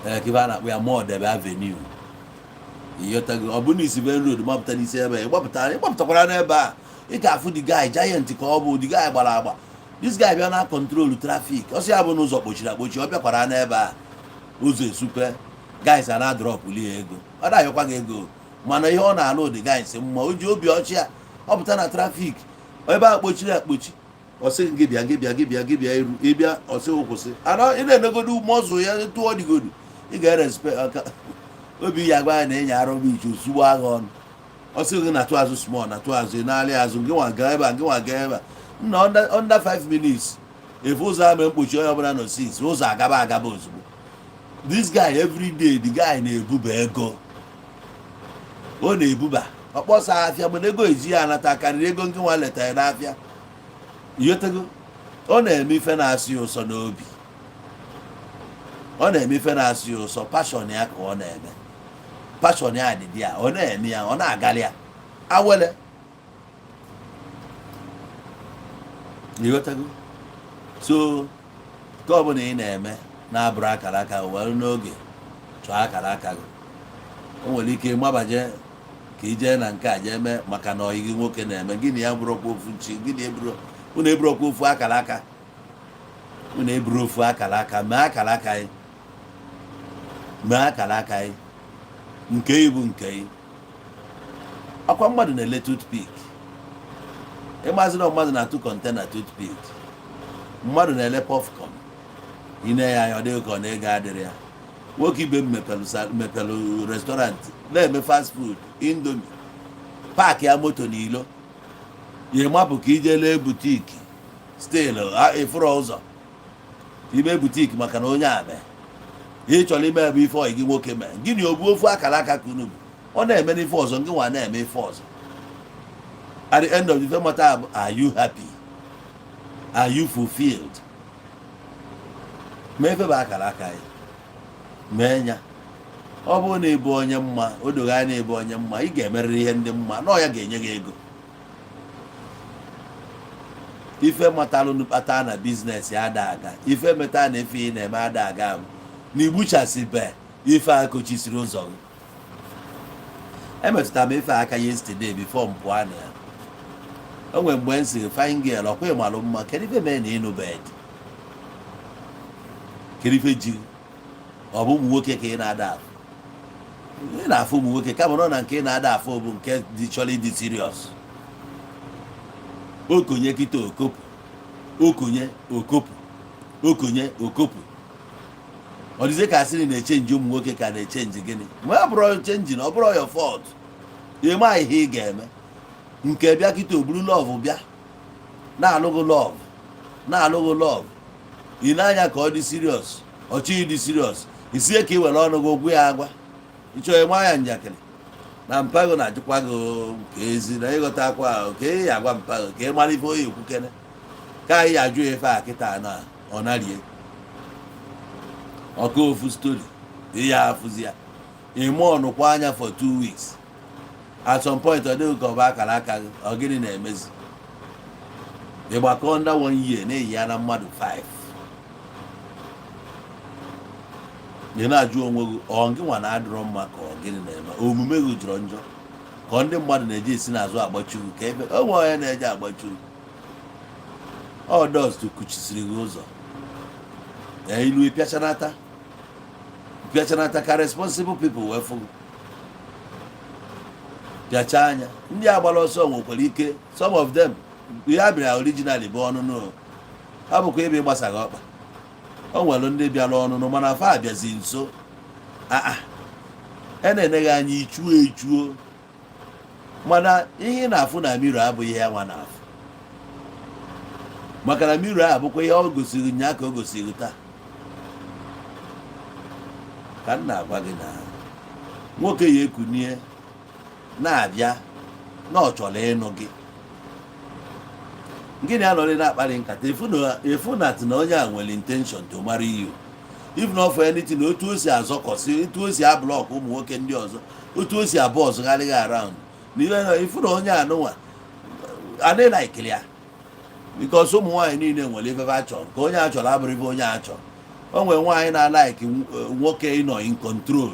ee, ka ife a na-akpọ ya Mụọdebe Avenue. Ịghọtago? Ọ bụ na isi Ben Road mapụta n'isi ebe ịgbapụta, ịgbapụtakwara n'ebe a, ị ga-afụ the guy. Giant ka ọ bụ. The guy gbara agba. This guy bịa na control traffic. Ọsọ ya bụ n'ụzọ kpochiri akpochi, ọ bịakwara n'ebe a, ụzọ esupe. Guys a na-adropụli ya ego, ọ na-ayọkwa gị ego, mana ihe ọ na-alụ dị guys mma. O ji obi ọchị ya ọ pụta na traffic ebe a kpochiri akpochi, ọ sị gị bịa, gị bịa, gị bịa, gị bịa iru ịbịa, ọ sị kwụsị. Ana ị na-enegodu mọzụ ya tụọ dịgodu, ị ga-erespe aka obi ya, gwa ya na enyi arụ bụ iche ozugbo agha ọnụ. Ọ sị gị na-atụ azụ small, na-atụ azụ, ị na-alị azụ, gị nwa gaa ebe a, gị nwa gaa ebe a. Nna, under 5 minutes, efu ụzọ ama mkpochi, onye ọbụla nọ 6, ụzọ agaba agaba ozugbo. This guy, every day the guy na-ebuba ego, ọ na-ebuba ọkpọsa afịa, mana ego eji ya anata karịrị ego nke nwa letara n'afịa. Ịghọtago? Ọ na-eme ife na-asụ ya ụsọ n'obi, ọ na-eme ife na-asụ ya ụsọ. Passion ya ka ọ na-eme, passion ya dị ya, ọ na-eme ya, ọ na-agalị ya awele. Ịghọtago? So nke ọbụla ị na-eme na-abụrụ akara aka, were n'oge chọọ akara aka gị. O nwere ike ịmabaje ka ị jee na nke a jee mee, maka na ọyị gị nwoke na-eme gịnị, ya bụrụkwa ofu chi gịnị, eburu unu, eburokwa ofu akara aka unu, eburu ofu akara aka. Mee akara aka gị, mee akara aka gị, nke ị bụ nke ị. Ọkwa mmadụ na-ele toothpick, ịmazị na mmadụ na-atụ container toothpick, mmadụ na-ele popcorn, ine ya anya, ọ dịghị ka ọ na-ego adịrị ya. Nwoke ibe m mepelu restaurant na-eme fast food, Indomie, park ya moto n'ilo ya, mapụ ka ije lee boutique, still ịfụrụ ụzọ ime boutique, maka na onye a mee ihe ị chọrọ ime bụ ife ọyị gị nwoke mee. Gịnị o bu ofu akara aka ka unu bụ? Ọ na-eme n'ife ọzọ, gị nwa na-eme ife ọzọ. At the end of the day, matter bụ, are you happy? Are you fulfilled? Mee ife bụ akara aka ya, mee ya. Ọ bụrụ na ịbụ onye mma, o doghị anya na ịbụ onye mma, ị ga-emerịrị ihe ndị mma na ọ ya ga-enye gị ego. Ife matalụ kpata na business ya ada aga, ife meta na ife ị na-eme ada aga bụ na igbuchasịbe ife a kochisiri ụzọ gị. Emetụtara m ife aka yesterday before m pụọ na ya. O nwere mgbe m sị, "Fine girl, ọkwa ịmalụ mma, kedu ife mee na ịnụ bed? Kedu ife ji ọ bụ ụmụ nwoke ka ị na-ada afụ? Ị na-afụ ụmụ nwoke, kama nọ na nke ị na-ada afụ bụ nke dị chọrọ ịdị serious." Okonye kịta okopụ, okonye okopụ, okonye okopụ. Ọ dịzie ka asịrị na-echange ụmụ nwoke ka na-echange gịnị? Ma ọ bụrụ change na ọ bụrụ your fault, ị ma ihe ị ga-eme. Nke bịa kịta, oburu love bịa, na-alụghị love, na-alụghị love, ị na-anya ka ọ dị serious, ọ chọghị dị serious. Isie ka ị were ọnụ gị ogwu ya agwa, ị chọrọ ịma ya njakịrị na mpago na-ajụkwa gị ka ezi na ịghọta akwa ahụ, ka ị ya agwa mpago ka ị mara ife oyi ekwukene, ka anyị ajụ ya ife a kịta na ọ narie ọkụ ofu story, ya afụzi ya ime ọnụkwa anya for 2 weeks. At some point, ọ dịghị ka ọ bụ akara aka gị. Ọ gịnị na-emezi? Ịgbakọ under one year na-eyi ya na mmadụ 5. Ị na-ajụ onwe gị, ọ gị nwa na-adịrọ mma, ka ọ gịnị na-eme? Omume gị jọrọ njọ, ka ọ ndị mmadụ na-eji esi n'azụ agbachu gị, ka ebe o nwere onye na-eji agbachu gị, ọ dust kuchisiri gị ụzọ. Ee, ilu ịpịachanata pịachanata ka responsible people wee fụ gị pịacha anya. Ndị agbara ọsọ nwekwara ike, some of them, ihe a bịara originally bụ ọnụnụ, ha bụkwa ebe ịgbasaghị ọkpa. O nwere ndị bịara ọnụnụ, mana fa abịazi nso aa e na-eneghị anya ichuo echuo, mana ihe ị na-afụ na mirror abụghị ihe ya nwa na-afụ. Maka na mirror a bụkwa ihe ọ gosiri nya ka o gosiri taa. Ka m na-agwa gị na nwoke ya ekunie na-abịa na ọ chọrọ ịnụ gị, gịnị anọrị na-akparị nkata, efu na na onye a nwere intention to marry you, if not for anything, otu o si azọkọsị, otu o si ablock ụmụ nwoke ndị ọzọ, otu o si abụ ọzọgharịghị around na ihe na ifu na onye anụnwa adịghị laikiri ya, because ụmụ nwaanyị niile nwere ife ha chọrọ. Nke onye a chọrọ abụrụ ife onye a chọrọ. O nwere nwaanyị na-alike nwoke ịnọ in control.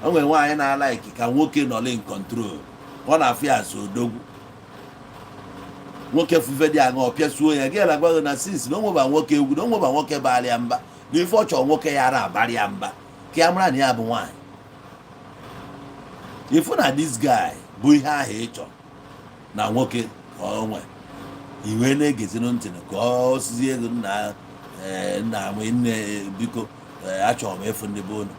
O nwere nwaanyị na-alike ka nwoke nọrọ in control. Ọ na-afụ ya asụ odogwu nwoke fufe dị aṅa, ọ pịasuo ya. Gị na gwa gị na since na onweba nwoke egwu, na onweba nwoke baara ya mba, na ife ọ chọrọ nwoke ya ara abara ya mba ka ya mara na ya bụ nwaanyị. Ifu na this guy bụ ihe ahụ ị chọrọ na nwoke ka ọ nwe iwe na-egezinụ ntị ka ọ sizie ego nna nna m, nne, biko, achọrọ m ịfụ ndị be unu.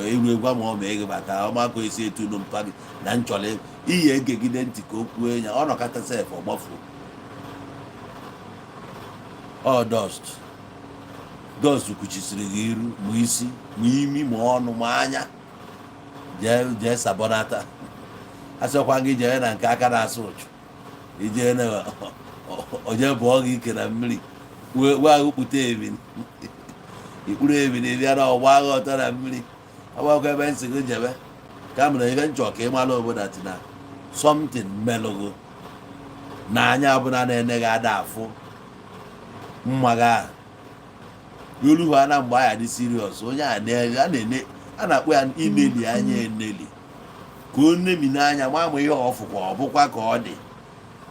Iru gwa m ọ ma ego maka ọmakọ esi etu unu mpa gị na nchọrọ iyi. Egegide ntị ka o kwuo ya, ọ nọkọta sef, ọ gbafuo. Ọ dust dust kuchisiri gị iru, ma isi, ma imi, ma ọnụ, ma anya. Jee jee sabonata. Asịkwa gị jee na nke aka na-asụ ụchụ, ijee na onye bụọ gị ike na mmiri wee ahụ kpute ebini, ikpuru ebini bịa na ọgba agha ọtọ na mmiri. Ọgbakọ ebe nsị gị jebe ka mere ihe nchọ ka ị mara obodo na something melụgụ na anya ọbụla na-ene gị ada afụ mma gị ahụ olu ha na mgbe anya dị serious. Onye a na-ene a na-akpọ ya ineli anya, eneli ka o nemi n'anya ma ma ihe ọfụkwa ọ bụkwa ka ọ dị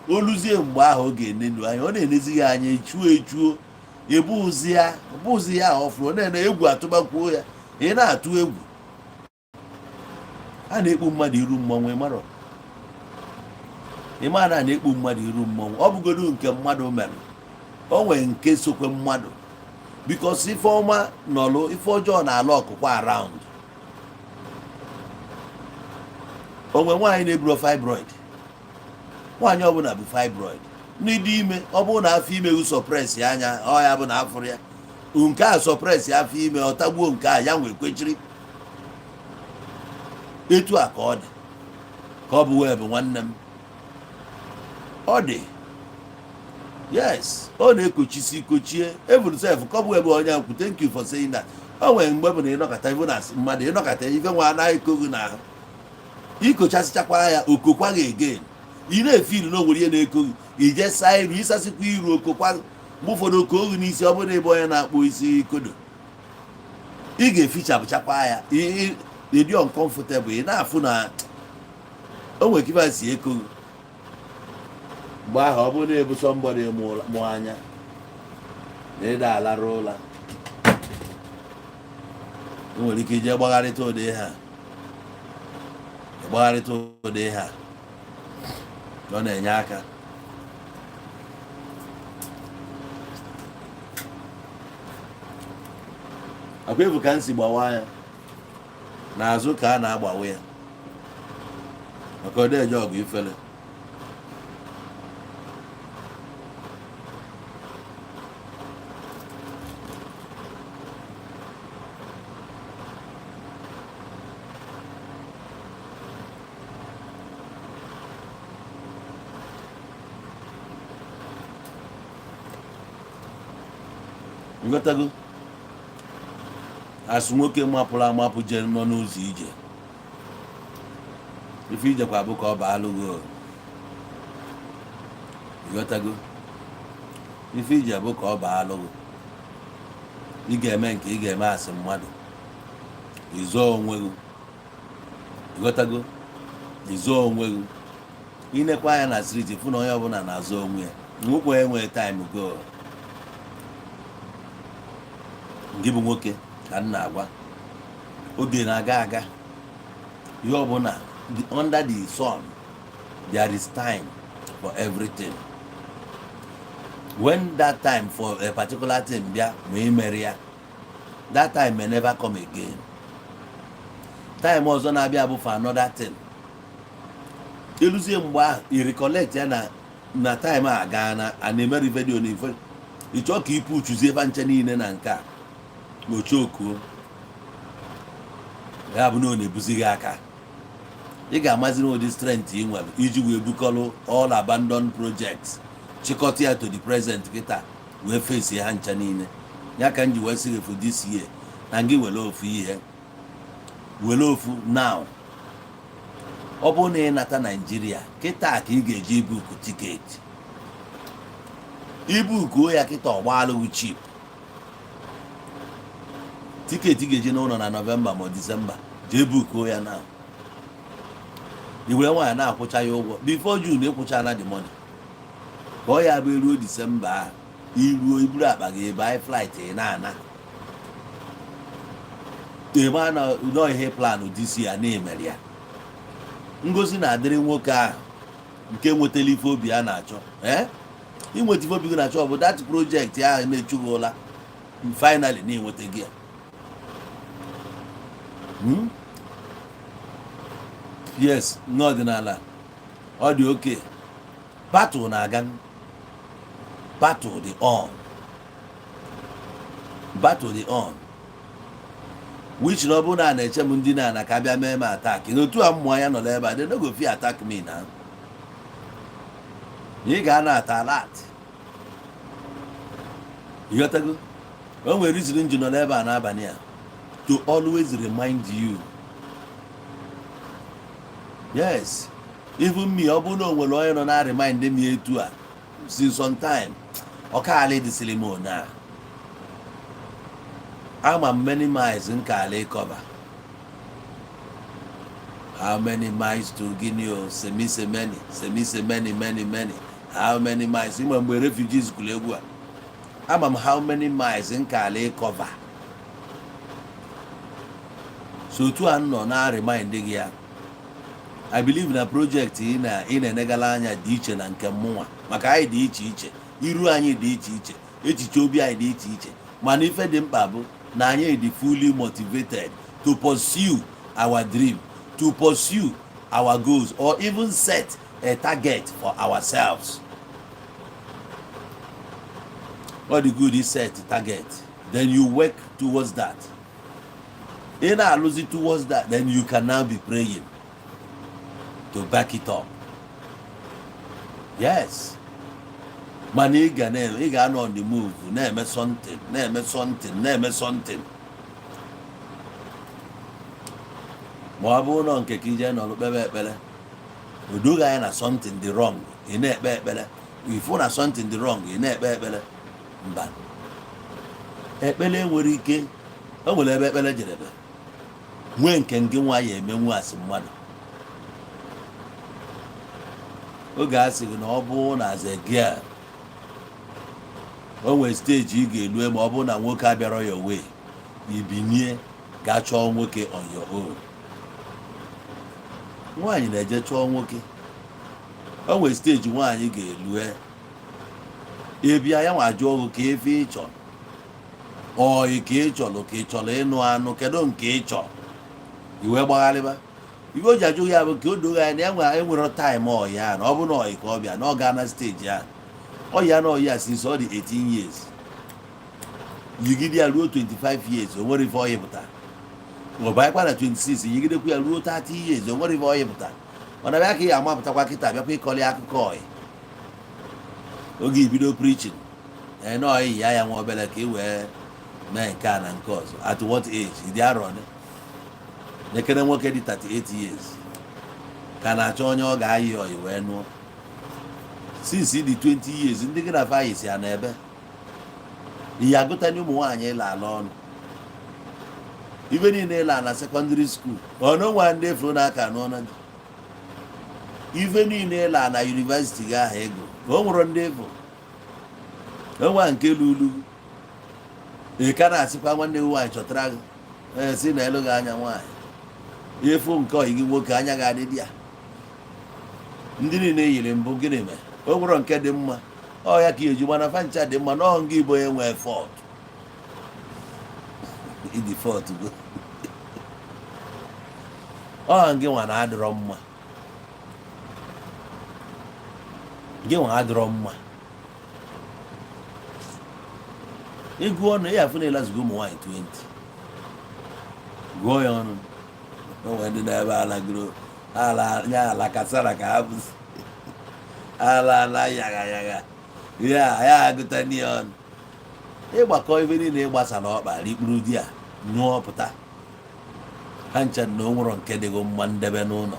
oluzie. Mgbe ahụ ọ ga-enelu anya, ọ na-enezighị anya, echuo echuo, ebuzi ya bụzi ya ọfụrụ. Ọ na-ene egwu atụbakwuo ya. Ị na-atụ egwu a na-ekpu mmadụ iru mmọnwụ. Ịmarọ ịma na a na-ekpu mmadụ iru mmọnwụ. Ọ bụgodu nke mmadụ mere, o nwere nke sokwe mmadụ, because ife ọma nọlụ, ife ọjọọ na-ala ọkụkọ around. Onwe nwaanyị na-eburo fibroid, nwaanyị ọbụla bụ fibroid n'ịdị ime. Ọ bụrụ na afọ ime gị suppress anya, ọ ya bụ na afụrụ ya nke a suppress afọ ime, ọ tagbuo nke a ya nwee kwechiri. Etu a ka ọ dị, ka ọ bụ wee bụ nwanne m ọ dị. Yes, ọ na-ekochisi kochie even sef ka ọ bụ ebe onye nkwu. Thank you for saying that. O nwere mgbe bụ na ịnọkọta ife na mmadụ, ịnọkọta ife nwa anaghị eko gị n'ahụ, ikochasịchakwa ya, okokwa gị again. Ị na-efeel na o nwere ihe na-eko gị, ije saa iru, ịsasịkwa iru, okokwa. Mgbe ụfọdụ oke oge n'isi, ọ bụrụ na ebe onye na-akpụ isi kodo, ị ga-efichapụchakwa ya. Ịdị uncomfortable, ị na-afụ na o nwere ka ife si eko gị. Mgbe ahụ, ọ bụrụ na ebu somebody mụ anya na ịda alarụ ụla, ị nwere ike ije gbagharịta ụdị ha, gbagharịta ụdị ha. Ọ na-enye aka. Akwa efu ka m si gbawa ya n'azụ ka a na-agbawa ya, maka ọ na-eje ọgụ ifele. Nghọtago? Asụ nwoke mapụrụ amapụ jere nọ n'ụzọ ije, ife ijekwa bụ ka ọ baalụ gị. Ịghọtago? Ife ije bụ ka ọ baalụ gị. Ị ga-eme nke ị ga-eme asị mmadụ, ịzọọ onwe gị. Ịghọtago? Ịzọọ onwe gị. Inekwa anya na street, fụ na onye ọbụla na-azọ onwe ya. Nwoke onye nwere time go gị bụ nwoke ka m na-agwa, oge na-aga aga. Ihe ọbụla under the sun, there is time for everything. When that time for a particular thing bịa, ma ị mere ya, that time may never come again. Time ọzọ na-abịa bụ for another thing. Eluzie mgbe ahụ, i recollect ya na Na time a gaa na a na-emeri video na ife ịchọ ka ịpụ uchuzie ebe nche niile na nke a ochokuo ya bụ na ọ na-ebuzi gị aka. Ị ga-amazi n'ụdị strength ị nwere iji wee bukọrọ all abandoned projects, chịkọta ya to the present kịta, wee face ha ncha niile. Ya ka m ji wee sị gị, for this year, na gị were ofu ihe, were ofu now. Ọ bụrụ na ị nata Naijiria kịta, ka ị ga-eji ibook ticket, ibookuo ya kịta, ọgbaalụghị cheap ticket ga-eji n'ụlọ na Nọvemba ma Disemba. Jee bookuo ya now, i were nwaanyị na-akwụcha ya ụgwọ. Before June ịkwụchala the money, ka ọ ya bụ eruo Disemba ahụ, iruo, iburu akpa gị ebe anyị flight, ị na-ana ebe na nọ. Ihe plan this ya na-emere ya, ngozi na-adịrị nwoke ahụ nke nwetara ife obi a na-achọ. Ee, inweta ife obi gị na-achọ bụ that project ahụ na-echu gị ụla. Finally na-enweta gị ya. Yes, n'ọdịnala ọ dị oke battle na-aga, battle dị on, battle dị on, which na ọ bụrụ na a na-eche m ndị na-ana ka abịa mee m attack n'otu a, mmụọ ya nọ n'ebe a, they no go fit attack me. Na ị ga-ana ata alert, ịghọtago? O nwere reason m ji nọ n'ebe a n'abalị a, to always remind you. Yes, even me, ọ bụrụ na o nwere onye nọ na remind me etu a since some time, ọkaala dịsịrị m na ama m many miles nke ala ịcover. How many miles to Guinea? O semi se many, semi se many, many, many. How many miles? Ịma mgbe refugees kwuru egwu a, ama m how many miles nke ala ịcover. So otu a m nọ na remind gị ya, I believe na project ị na ị na-enegala anya dị iche na nke mụnwa, maka anyị dị iche iche, iru anyị dị iche iche, echiche obi anyị dị iche iche. Mana ife dị mkpa bụ na anyị dị fully motivated to pursue our dream, to pursue our goals, or even set a target for ourselves. Ọ dị good set target, then you work towards that. Ị na-alụzi towards that, then you can now be praying to back it up. Yes, mana ị ga na ị ga-anọ on the move, na-eme something, na-eme something, na-eme something. Ma ọ bụrụ nọ nke ka ije nọrọ kpebe ekpere, o doghị anya na something dị wrong. Ị na-ekpe ekpere, ifu na something dị wrong, ị na-ekpe ekpere. Mba, ekpere nwere ike o nwere ebe ekpere jedebe, nwee nke ngị nwa ya emenwu asị mmadụ. Oge a sị gị na ọ bụrụ na as a girl, o nwere stage ị ga-elue, ma ọ bụrụ na nwoke abịarọ ya wee ibinie gaa chọọ nwoke on your own. Nwaanyị na-eje chọọ nwoke. O nwere stage nwaanyị ga-elue, ebia ya nwa jụọ gị ka efe ị chọrọ, ọyị ka ị chọrọ, ka ị chọrọ ịnụ anụ, kedu nke ị chọrọ, iwe gbagharịba. Iwe o ji ajụ ya bụ ka o doghị anya na ya nwe enwere time ọyị ya, na ọ bụ na ọyị ka ọ bịa na ọ gaa na stage ya ọyị na ọyị ya since ọ dị 18 years, yigide ya ruo 25 years, o nwere ife ọyị pụta. Ọ banyekwa na 26, yigidekwa ya ruo 30 years, o nwere ife ọyị pụta. Mana bịa ka ị amapụtakwa kịta, bịakwa ịkọli akụkọ ọyị oge ibido preaching ee na ọyị ya, ya nwa obere ka ị wee mee nke a na nke ọzọ. At what age? Ịdị arọ ole? Nekene nwoke dị 38 years ka na-achọ onye ọ ga-ayị ọyị wee nụọ. Since dị 20 years, ndị gị na fa si ya n'ebe ihe agụta ụmụ nwaanyị ịla ala ọnụ, ibe niile ịla na secondary school ọnụ nwa ndị efuru n'aka nụọ na di, ife niile ịla na university gị ahụ ego o nwere ndị efu onwa nke lulu. Ị ka na-asịkwa nwanne gị nwaanyị chọtara gị, ee, si na elu gị anya nwaanyị efu nke ọyị gị nwoke anya gị adịdị ya. Ndị niile yiri mbụ, gịnị mere o nwere nke dị mma? Ọ ya ka eji mana fa ncha dị mma nọọ. Nga igbo onye nwee fault, ịdị fault go ọ gị nwa na adịrọ mma. Gị nwa adịrọ mma. Ịgụ ọnụ ya afụ na ịlazigo ụmụ nwaanyị 20. Gụọ ya ọnụ, o nwere ndị na-ebe alagoro ala ya ala kasara ka ha bụzi ala ala yagha yagha ya ya agụta n'ihe ọnụ. Ịgbakọ ife niile ịgbasara ọkpa rikpuru di a nyụọ pụta ha ncha na o nwere nke dịgo mma ndebe n'ụlọ,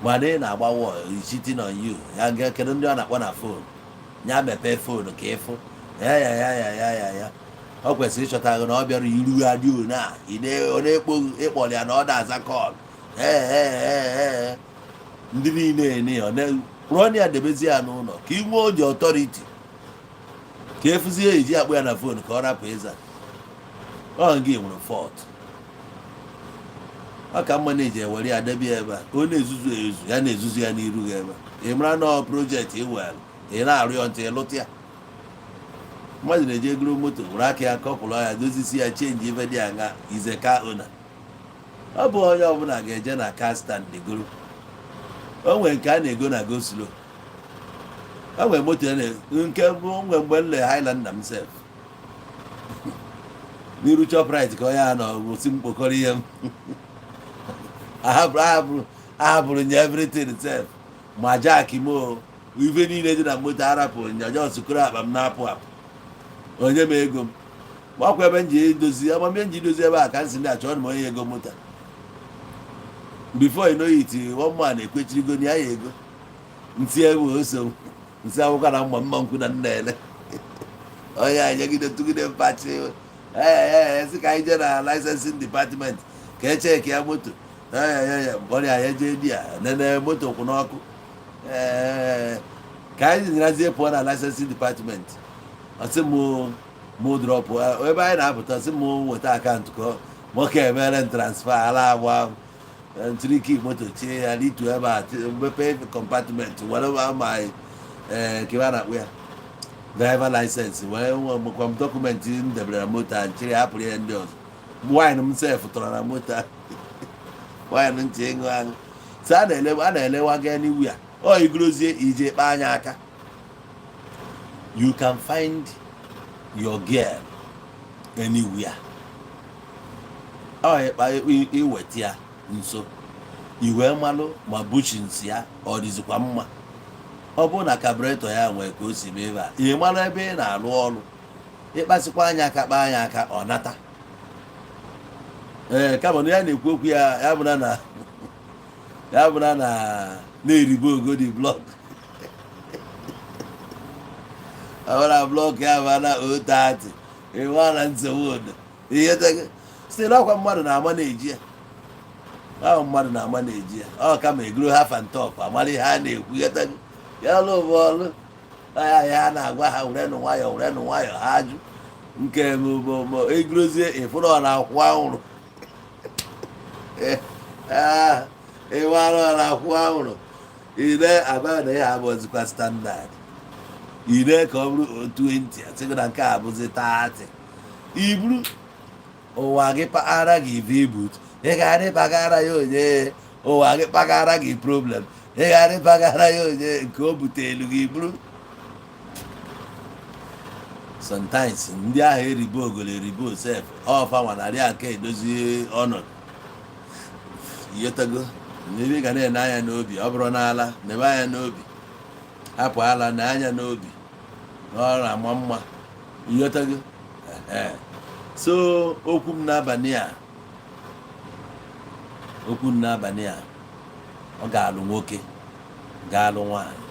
mana ị na-agba wọl cheating on you. Ya ga kedu ndị ọ na-akpọ na phone? Ya mepee phone ka ịfụ ya ya ya ya ya ya ya. Ọ kwesịrị ịchọta gị na ọ bịara iru adị na ọ na-ekpo ịkpọrọ ya na ọ na-aza call. Ee, ndị niile ene ọ rụọ ya, debezi ya n'ụlọ ka ị nwee oji authority ka efuzie eji akpọ ya na phone ka ọ rapụ ịza. Ọ gị nwere fault. Ọ ka mma na-eji ewere ya debe ya ebe a ka ọ na-ezuzu ezu, ya na-ezuzu ya n'iru gị ebe a. Ị mara na ọ project ị were ị na-arụ ya ntị ịlụta ya. Mmadụ na-eji egoro moto were aka ya kọpụrụ ya, dozisi ya, change ife dị aṅa ize ka ona. Ọ bụ onye ọbụla ga-eje na car stand goro. O nwere nke a na-ego na go slow. O nwere moto ya nke bụ nwe mgbe m le Highlander m sef n'iru Shoprite ka onye a nọ gosi m kpokọrọ ihe m ahapụrụ ahapụrụ nye everything sef, ma jack m o, ife niile dị na moto arapụrụ nya, just koro akpa m na-apụ apụ. Onye m ego m gbakwa ebe m ji edozi amamihe m ji dozi ebe a ka m si ndị achọrọ m onye ego moto. Before you know it, one man ekwechirigo na ya ya ego ntị ebe oso nsị akwụkwọ na mma mma nkwụ na nna ele onye a nyegide tụgide mpachi. Ee, sị ka anyị jee na licensing department ka e check ya moto. Ee, mkpọrọ ya jee di ya nene moto kwụ n'ọkụ. Ee, ka anyị nyerazie pụọ na licensing department, ọsị mụ mụ drop ebe anyị na-apụta, sị mụ weta account ka nwoke emere m transfer. Ala agba ntiriki moto chie ya ritu ebe a, mepee compartment, were ma ee kewa na-akpụ ya driver license, wee nwekwa m document m debere na moto a nchịrị hapụrụ ya. Ndị ọzọ wine m sef tọrọ na moto a, wine ntị ịṅụ aṅụ. So a na-ele a na-elewaga anywhere. Ọ igurozie ije kpaa anya aka, you can find your girl anywhere. Ọ ịkpa iweta ya nso, iwee malụ ma bushings ya ọ dịzikwa mma. Ọ bụrụ na carburetor ya nwee ka o si mee ebe a, ị mara ebe ị na-alụ ọrụ. Ịkpasịkwa anya aka, kpaa anya aka, ọ nata. Ee, kama na ya na-ekwu okwu ya, ya bụra na ya bụra na na-eribe ogodi block, ọ bụra block ya bụ na 030 ịma na nsogbu odo ihe site n'ọkwa mmadụ na-ama na-eji ya ahụ, mmadụ na-ama na-eji ya. Ọ kama egoro half and top, amara ihe a na-ekwu ya ọlụ bụ ọlụ ya ya na-agwa ha werenụ nwayọ, werenụ nwayọ. Ha jụ nke egurozie ịfụrụ ọ na-akwụ anwụrụ, ịmara ọ na-akwụ anwụrụ. Ire agwa na ya abụzikwa standard ire ka ọ bụrụ 20, asịgị na nke a bụzi 30. Iburu ụwa gị paghara gị vibut, ị gara ịpagara ya onye ụwa gị kpagara gị problem, ị gara ịpagara ya onye nke o butelu gị buru. Sometimes ndị ahụ eribo ogolo eribo sef ọfa nwanarị aka edozi ọnọdụ iyetago n'ebe ị ga na-ene anya n'obi. Ọ bụrụ n'ala nebe anya n'obi, hapụ ala na anya n'obi na ọ na-ama mma iyetago. Ehe. So okwu m n'abalị a, okwu m n'abalị a, ọ ga-alụ nwoke, ga-alụ nwaanyị,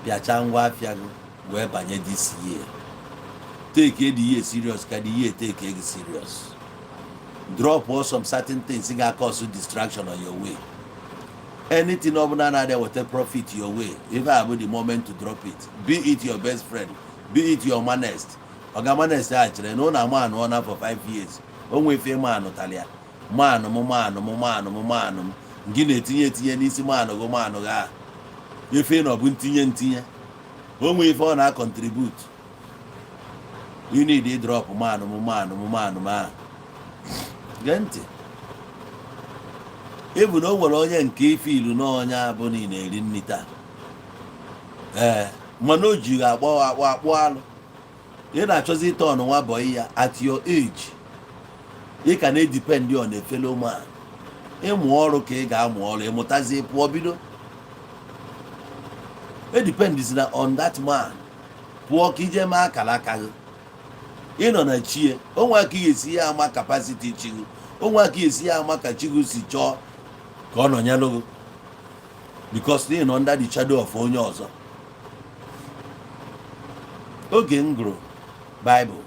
pịacha ngwa afịa gị wee banye this year. Take the year serious ka the year take gị serious. Drop all some certain things ga cause distraction on your way. Anything ọbụla na-adị weta profit your way, ife a bụ the moment to drop it, be it your best friend, be it your manest ọga. Manest a chere na ụlọ ama anụ na for 5 years, o nwee ife manụ talịa manụ m manụ m manụ m manụ m gị na-etinye etinye n'isi manụ gị manụ gị a ife na ọ bụ ntinye ntinye o nwee ife ọ na-contribute. You need drop manụ m manụ m manụ m ahụ. Gee ntị, ịbụ na o nwere onye nke ife ilu n'ọnya bụ na ị na-eri nri taa. Ee, mana o ji akpọ akpọ akpọ alụ. Ị na-achọzi ịta ọnụ nwa boy ya. At your age, ị ka na-edepend on a fellow man. Ịmụ ọrụ ka ị ga-amụ ọrụ, ịmụtazie pụọ bido. Edependizina on that man. Pụọ ka ije mee akara aka gị. Ịnọ na chie onwe aka, ị ga-esi ya ama capacity chi gị, onwe aka esi ya ama ka chi gị si chọọ ka ọ nọnyelụ gị, because ị nọ under the shadow of onye ọzọ. Oge m gụrụ Bible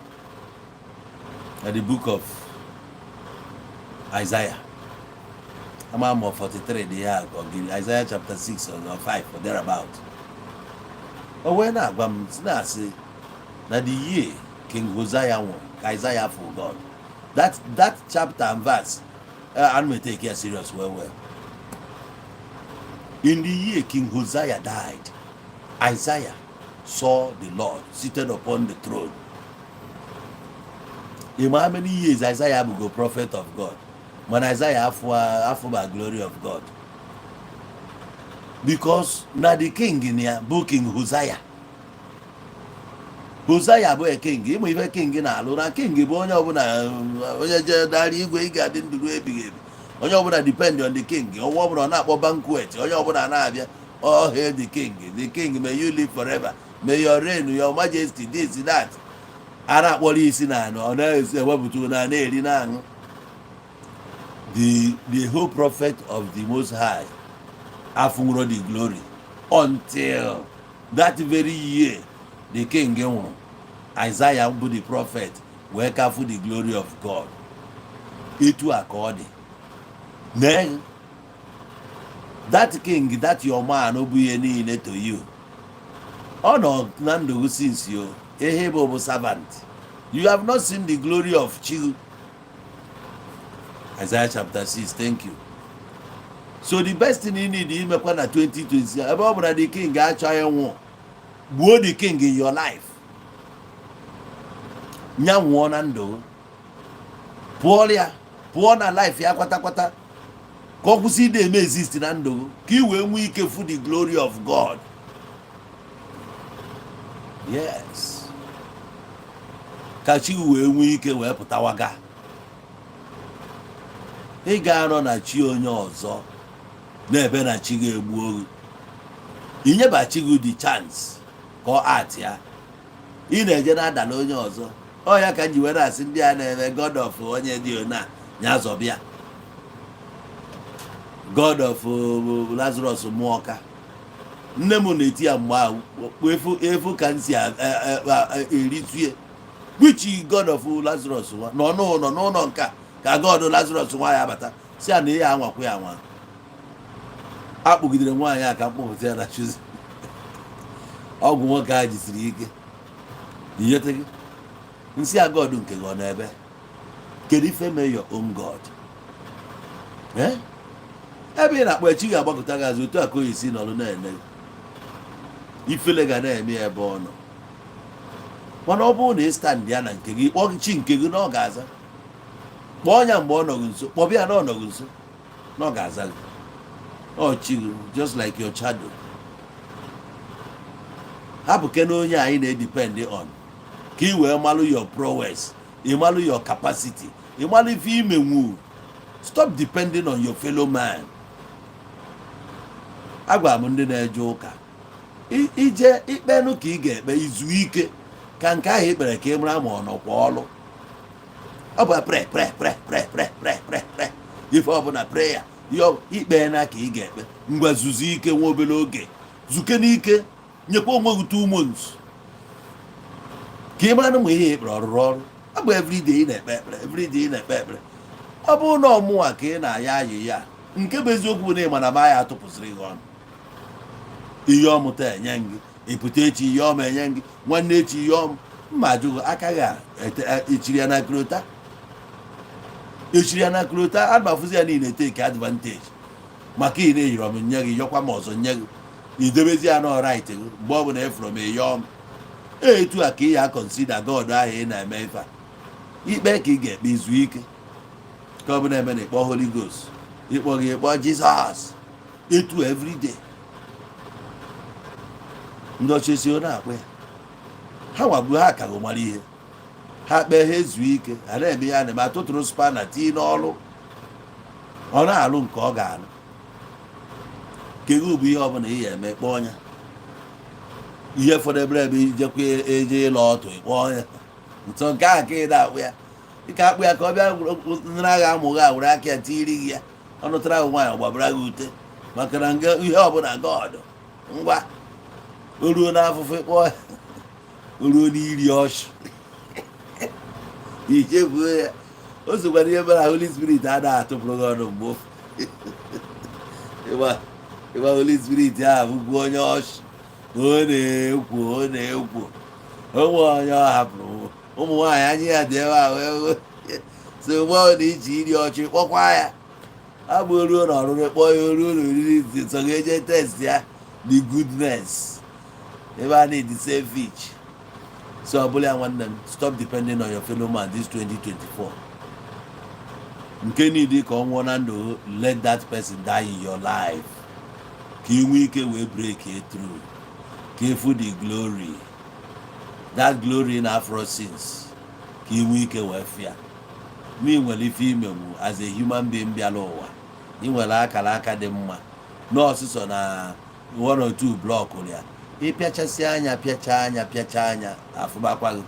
na the Book of Isaiah, ama m 43 dị ya ka ọ gịnị, Isaiah chapter 6 or 5 or thereabout, o wee na-agwa m si na-asị na the year King Hosea nwụrụ ka Isaiah for God. That chapter and verse, I'm gonna take it serious. Well, in the year King Hosea died, Isaiah saw the Lord seated upon the throne. In how many years Isaiah bụ prophet of God, mana Isaiah afụ afụba glory of God, because na the king na ya bụ King Hosea. Hosea bụ a king. Ịmụ ife king na-alụ na king bụ onye ọbụla, onye jee dara igwe, ị ga-adị ndụ ruo ebighị ebi. Onye ọbụla depend on the king. Ọnwa ọbụla ọ na-akpọ banquet, onye ọbụla na-abịa, "All hail the king, the king, may you live forever, may your reign, your majesty," this, that. A na-akpọrọ isi na anụ, ọ na-esi ewepụta na na-eri na-aṅụ. The whole prophet of the Most High afụnwuro the glory until that very year the king nwụrụ. Isaiah bụ the prophet wee kafu the glory of God. Etu a ka ọ dị. Nee that king, that your man bụ ihe niile to you. Ọ nọ na ndụ gị since o ihe bụ servant. You have not seen the glory of chi. Isaiah chapter 6. Thank you. So the best thing you need imekwa na 2020, ebe ọ bụ na the king achọghị nwụ, gbuo the king in your life. Nya nwụọ na ndụ gị. Pụọ ya, pụọ na life ya kwatakwata, ka ọ kwụsị ide eme exist na ndụ gị, ka ị wee nwee ike fu the glory of God. Yes, ka chi wee nwee ike wee pụtawaga. Ị ga-anọ na chi onye ọzọ na-ebe na chi ga-egbu gị. Inyeba chi gị the chance ka ọ at ya. Ị na-eje na-adala onye ọzọ. Ọ ya ka m ji were asị ndị a na-eme God of onye dị ona ya zọbịa, God of Lazarus Mụọka. Nne m na-eti ya mgbe ahụ efu efu ka m si eritue which God of Lazarus nwa nọ n'ụlọ n'ụlọ nka ka God Lazarus nwa ya bata si ya na ihe anwakwu ya nwa akpụgidere nwaanyị a ka mkpụpụta ya na chuzi ọgwụ. Nwoke a jisiri ike inyete gị nsị a. God nke gị ọ n'ebe? Kedu ife mee your own God? Eh? Ebe ị na-akpọ echi ga-agbakọta gị azụ. Otu a ka o esi nọrọ na-ene gị, ifele ga na-eme ya ebe ọ nọ. Mana ọ bụrụ na ị stand ya na nke gị, kpọọ chi nke gị na ọ ga-aza. Kpọọ ya mgbe ọ nọghị nso, kpọbịa na ọ nọghị nso na ọ ga-aza gị. Ọ chi gị, just like your shadow. Hapụ kene onye anyị na-edepend on ka ị wee malụ your prowess, ị malụ your capacity, ị malụ ife imenwu. Stop depending on your fellow man. Agwara m ndị na-eje ụka, ije ikpenụ ka ị ga-ekpe izu ike ka nke ahụ ikpere ka ị mara ma ọ nọkwa ọlụ. Ọ bụ pray, pray, pray, pray, pray, pray, pray, pray, ife ọbụla prayer. Ihe ikpe na ka ị ga-ekpe. Ngwa, zuzu ike nwa obere oge, zuke n'ike, nyekwa onwe gị 2 months ka ị mara na ma ihe ekpere ọrụrụ ọrụ. Ọ bụ everyday ị na-ekpe ekpere, everyday ị na-ekpe ekpere. Ọ bụrụ na ọmụnwa ka ị na-aya ayị ya, nke bụ eziokwu bụ na ị ma na ma ya atụpụsịrị gị ọnụ. Ihe ọmụta enye gị, ịpụta echi, ihe ọma enye gị, nwanne echi ihe ọma mma ajụghị aka gị a echiri ya na krota, echiri ya na krota agbafụzi ya niile. Take advantage maka ị na-eyiri m nye gị, yọkwa m ọzọ nye gị, idebezi ya na right gị. Mgbe ọ bụla efuru m eyọọ m etu a ka ị ya consider God ahụ ị na-eme ife a. Ikpe ka ị ga-ekpe izu ike ka ọ bụ na-eme na ịkpọ Holy Ghost, ịkpọ gị, ịkpọ Jizọs etu everyday. Ndị ọcha esi ọ na-akpụ ya, ha nwagbu ha akaghị mara ihe ha kpee, ha ezuo ike, ha na-eme ihe a na-eme, atụtụrụ spanner tii n'ọrụ, ọ na-alụ nke ọ ga-alụ. Kegu bụ ihe ọbụla ị ya eme, kpọọ ya. Ihe fọdụ ebere ebe ijekwa eje ịlọ ọtụ, kpọọ ya ntọ nke ahụ ka ị na-akpụ ya, ị ka akpụ ya ka ọ bịa nara agha amụghị a, were aka ya tiri gị ya. Ọ nụtara gị nwaanyị, gbabara gị ute, maka na nga ihe ọbụla God ngwa o ruo n'afụfụ, ịkpọ ya. O ruo n'iri ọchụ, ichefuo ya. O sokwara ihe mere Holy Spirit anaghị atụpụrụ gị ọnụ mgbe ịgba Holy Spirit ahụ bụkwa onye ọchụ. Ọ na-ekwo, ọ na-ekwo onwe onye ọ hapụrụ. Ụmụ nwaanyị anya ya dị ebe ahụ, so mgbe ọ na iji iri ọchụ, kpọkwa ya abụ ruo na ọrụrụ, kpọọ ya ruo na oriri so ga-eje test ya, the goodness ebe a na-edi selfish. So ọ bụla ya, nwanne m, stop depending on your fellow man this 2024. Nke niile ka ọ nwụọ na ndụ, let that person die in your life, ka ị nwee ike wee break it through, ka ịfụ the glory, that glory na afro since, ka ị nwee ike wee fịa ma ị nwere ife imenwu as a human being bịara ụwa. Ị nwere akara aka dị mma n'ọsụsọ na one or two block ya, ịpịachasị anya, pịacha anya, pịacha anya, afụbakwa gị.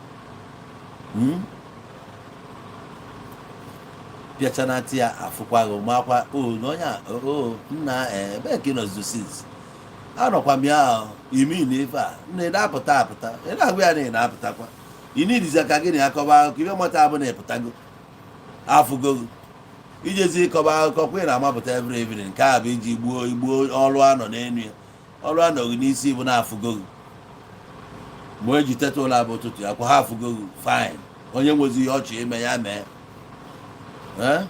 Pịachanata ya, afụkwa gị, makwa o na onye a o nna ebee ka ị nọzizo since anọkwa m ya imi na ife a nna ị na-apụta apụta, ị na-agwa ya na ị na-apụtakwa. Ị nidizi ka gị na ya kọba akụkọ ife mata abụ na ịpụtago, afụgo gị ijezi ịkọba akụkọ kwa ị na-amapụta every evening. Nke a bụ iji gbuo igbuo ọrụ anọ n'elu ya, ọrụ anọghị n'isi bụ na-afụgo gị. Mgbe o ji teta ụlọ abụ ụtụtụ ya kwa, ha afụgo gị, fine. Onye nwezi ihe ọchị ime ya mee. Eh?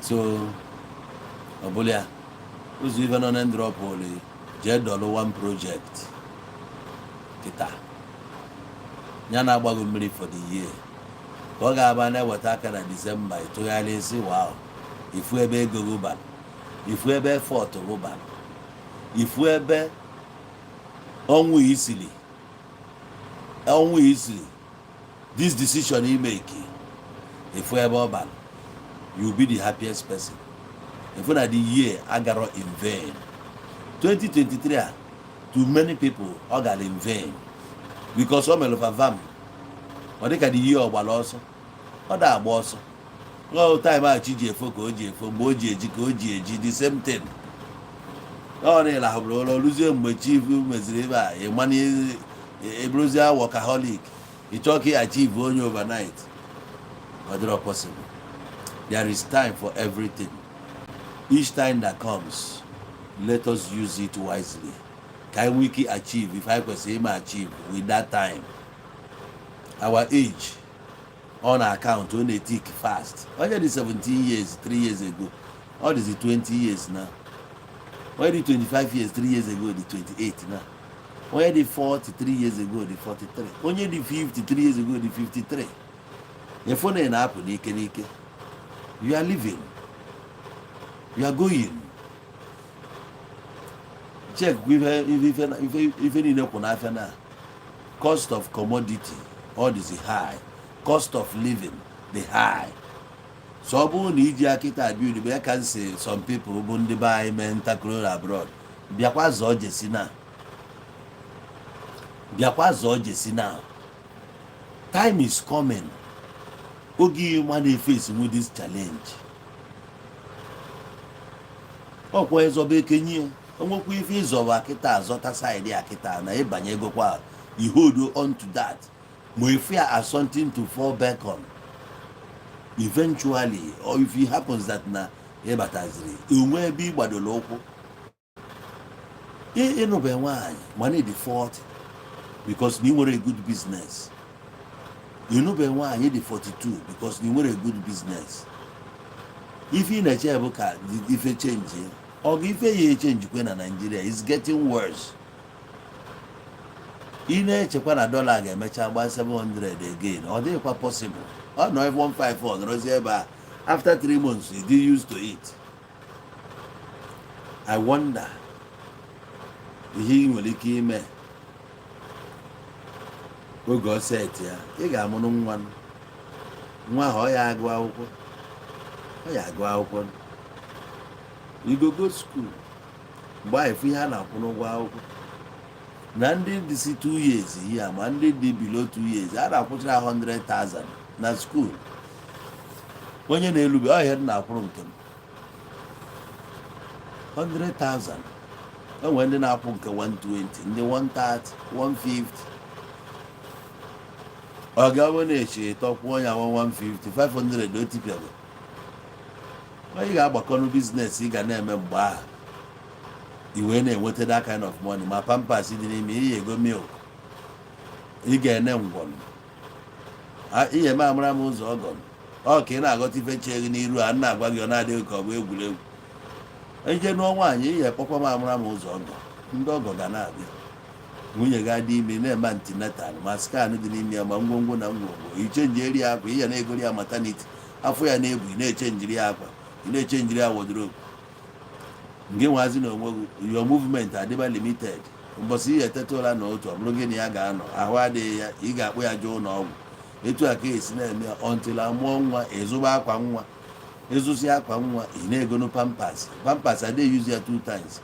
So ọ bụla ya ụzọ ife nọ na ndrọpụ ole, jee dọlụ one project kịta ya na-agbaghị mmiri for the year, ka ọ ga-aba na-eweta aka na Disemba, ịtụgharị isi, wow, ifu ebe ego gị bara, ifu ebe effort gị bara, ifu ebe ọnwụ isiri, ọnwụ isiri this decision i make, ifu ebe ọ bara. You be the happiest person. Ifu na the year agaro in vain. 2023 a, to many people ọ gara in vain because o mere vam, ọ dịka the year ọgbara ọsọ, ọ da agba ọsọ. Ọ time a chi ji efo ka o ji efo, mgbe o ji eji ka o ji eji, the same thing. Ọ na ịlahụrụ ụlọ ruzie mgbe chi meziri ebe a, ịmana eburuzie workaholic, ị chọọ ka ị achieve onye overnight. Ọ dịrọ possible. There is time for everything. Each time that comes, let us use it wisely, ka anyị nwee ike achieve if anyị kwesịrị ime achieve with that time. Our age ọ na account, ọ na-etick fast. Onye dị 17 years 3 years ago, ọ dịzi 20 years now. Onye dị 25 years 3 years ago dị 28 now. Onye dị 43 years ago dị 43. Onye dị 53 years ago dị 53. Efo na ị na-apụ n'ike n'ike. You are living, you are going. Check ife ife ife ife niile kwụ n'afịa na cost of commodity, all is high, cost of living dị high. So ọ bụrụ na iji akịta build bụ ya ka nsi, some people bụ ndị be anyị mee ntakịrị abroad, bịakwa zọọ jersey na, bịakwa zọọ jersey na. Time is coming oge ịma na-efesi nwe this challenge. Ọkwa ịzọba ekenye onwekwa ife ịzọba kịta, azọta side ya kịta na ịbanye egokwa, you hold on to that, ma if ya as something to fall back on eventually, or if it happens that na ịbataziri onwe ebe ị gbadoro ụkwụ, ịnụbe nwaanyị mana ịdị 40 because na ị nwere a good business, ịnụbe nwaanyị dị 42 because na ị nwere a good business, ife ị na-eche bụ ka ife change. Ọ ga ife ya echangekwe na Nigeria is getting worse. Ị na-echekwa na dọla ga-emecha gba 700 again, ọ dịghịkwa possible. Ọ nọ 154 nọrọzi ebe a, after 3 months you dey used to it. I wonder ihe ị nwere ike ime oge ọ set ya. Ị ga-amụrụ nwa, nwa ahụ ọ ya agụ akwụkwọ, ọ ya agụ akwụkwọ. You go go school. Mgbe ahụ, efu ihe a na-akwụ n'ụgwọ akwụkwọ na ndị dị si 2 years ya, ma ndị dị below 2 years, a na-akwụchara 100,000 na school. Onye na-elube ọhịa dị na-akwụrụ nke m 100,000. O nwere ndị na-akwụ nke 120, ndị 130, 150. Ọ ga-abụ na-echi ịtọ kwụọ ya 150, 500, o tipịago. Onye ga-agbakọnụ business ị ga na-eme mgbe ahụ i wee na-enweta that kind of money, ma Pampers dị n'ime iyi, ego milk ị ga-ene, ngwọnụ ihe eme amara m ụzọ ọgọ m. Ọ ka ị na-aghọta ife chee gị n'iru a na-agwa gị, ọ na-adịghị ka ọ bụ egwuregwu. Ije nụọ nwaanyị, ihe kpọkwa m amara m ụzọ ọgọ, ndị ọgọ ga na-abịa. Nwunye ga adị ime, na-eme antenatal, ma scan dị n'ime ya, ma ngwongwo na ngwongwo, ichenji ya akwa, ihe na-egori ya maternity, afọ ya na-ebu, ị na-echenjiri ya akwa, ị na-echenjiri ya wardrobe. Ngị nwazi na onwe gị, your movement adịba limited. Mbọsị ihe eteta ụra na otu ọ bụrụ gị na ya ga-anọ, ahụ adịghị ya, ị ga-akpụ ya jee ụlọ ọgwụ. Etu a ka esi na-eme until amụọ nwa. Ịzụba akwa nwa, ịzụsi akwa nwa, ị na-egonu Pampers. Pampers adịghị use ya two times,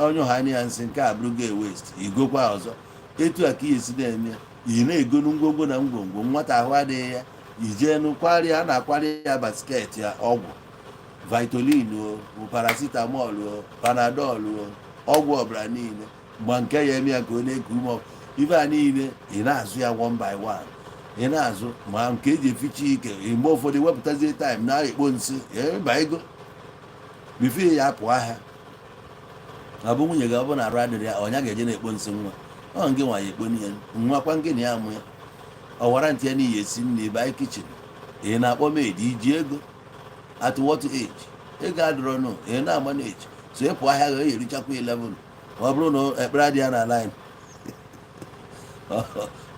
onye ọha anya ya nsị, nke a bụrụ gị waste, igokwa ọzọ. Etu a ka ị esi na-eme ya. Ị na-egonu ngwongwo na ngwongwo nwata, ahụ adịghị ya, ijenu kwarịa, a na-akwari ya basket ya, ọgwụ Ventolin o, paracetamol o, Panadol o, ọgwụ ọbara niile, mgbe nke ya eme ya ka ọ na-eku ume ọkụ. Ife a niile ị na-azụ ya one by one, ị na-azụ ma nke eji eficha ike. Mgbe ụfọdụ wepụtazie time na-ekpo nsị ịba ego before ya apụ ahịa. Ọ bụ nwunye gị, ọ bụ na arụ adịrị ya, ọnya ga-eje na-ekpo nsị nwa? Ọ ngị nwa ya ekpo ya nwa kwa, ngị na ya amụ ya, ọ wara ntị ya n'ihi esi nri by kitchen. Ị na-akpọ maid, iji ego? At what age? Ego adịrọ nụ, ị na-ama na-eji so ịpụ ahịa ga erichakwa 11. Ma ọ bụrụ na ekpere adị ya na line,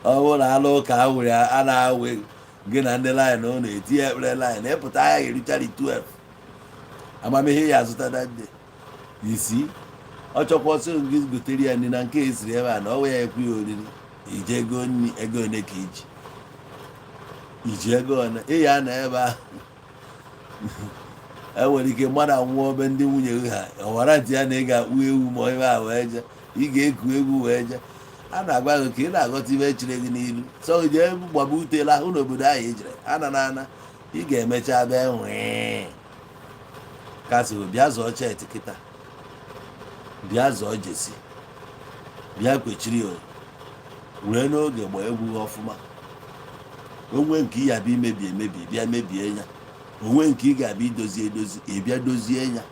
ọ bụrụ na alụ ụka awụrụ ya, a na-awe gị na ndị line ụlọ etinye ekpere line, ịpụta ahịa ga-erichari 12. Amamihe ya azụta that day isi ọ chọkwa ọsọ gị gotere ya nri na nke esiri ebe a na ọ ya ekwu ya oriri. Ije ego nri, ego one ka iji iji ego one ị ya na ebe ahụ. Enwere ike mmadụ anwụọ ebe ndị nwunye gị ha ọwara ntị ya na ị ga-akpụ ewu, ma ebe a wee jee, ị ga-eku egwu wee jee. A na-agwa gị ka ị na-aghọta ibe echire gị n'ilu. So jee gbaba utela ahụ n'obodo ahụ ijere ana na ana, ị ga-emecha bịa nwee kasị. Bịa zọọ shirt kịta, bịa zọọ jersey, bịa kwechiri o were n'oge gbaa egwu gị ọfụma. Onwe nke ị ya-abịa imebi emebi, bịa mebie ya. Onwe nke ị ga-abịa idozi edozi, ị bịa dozie ya.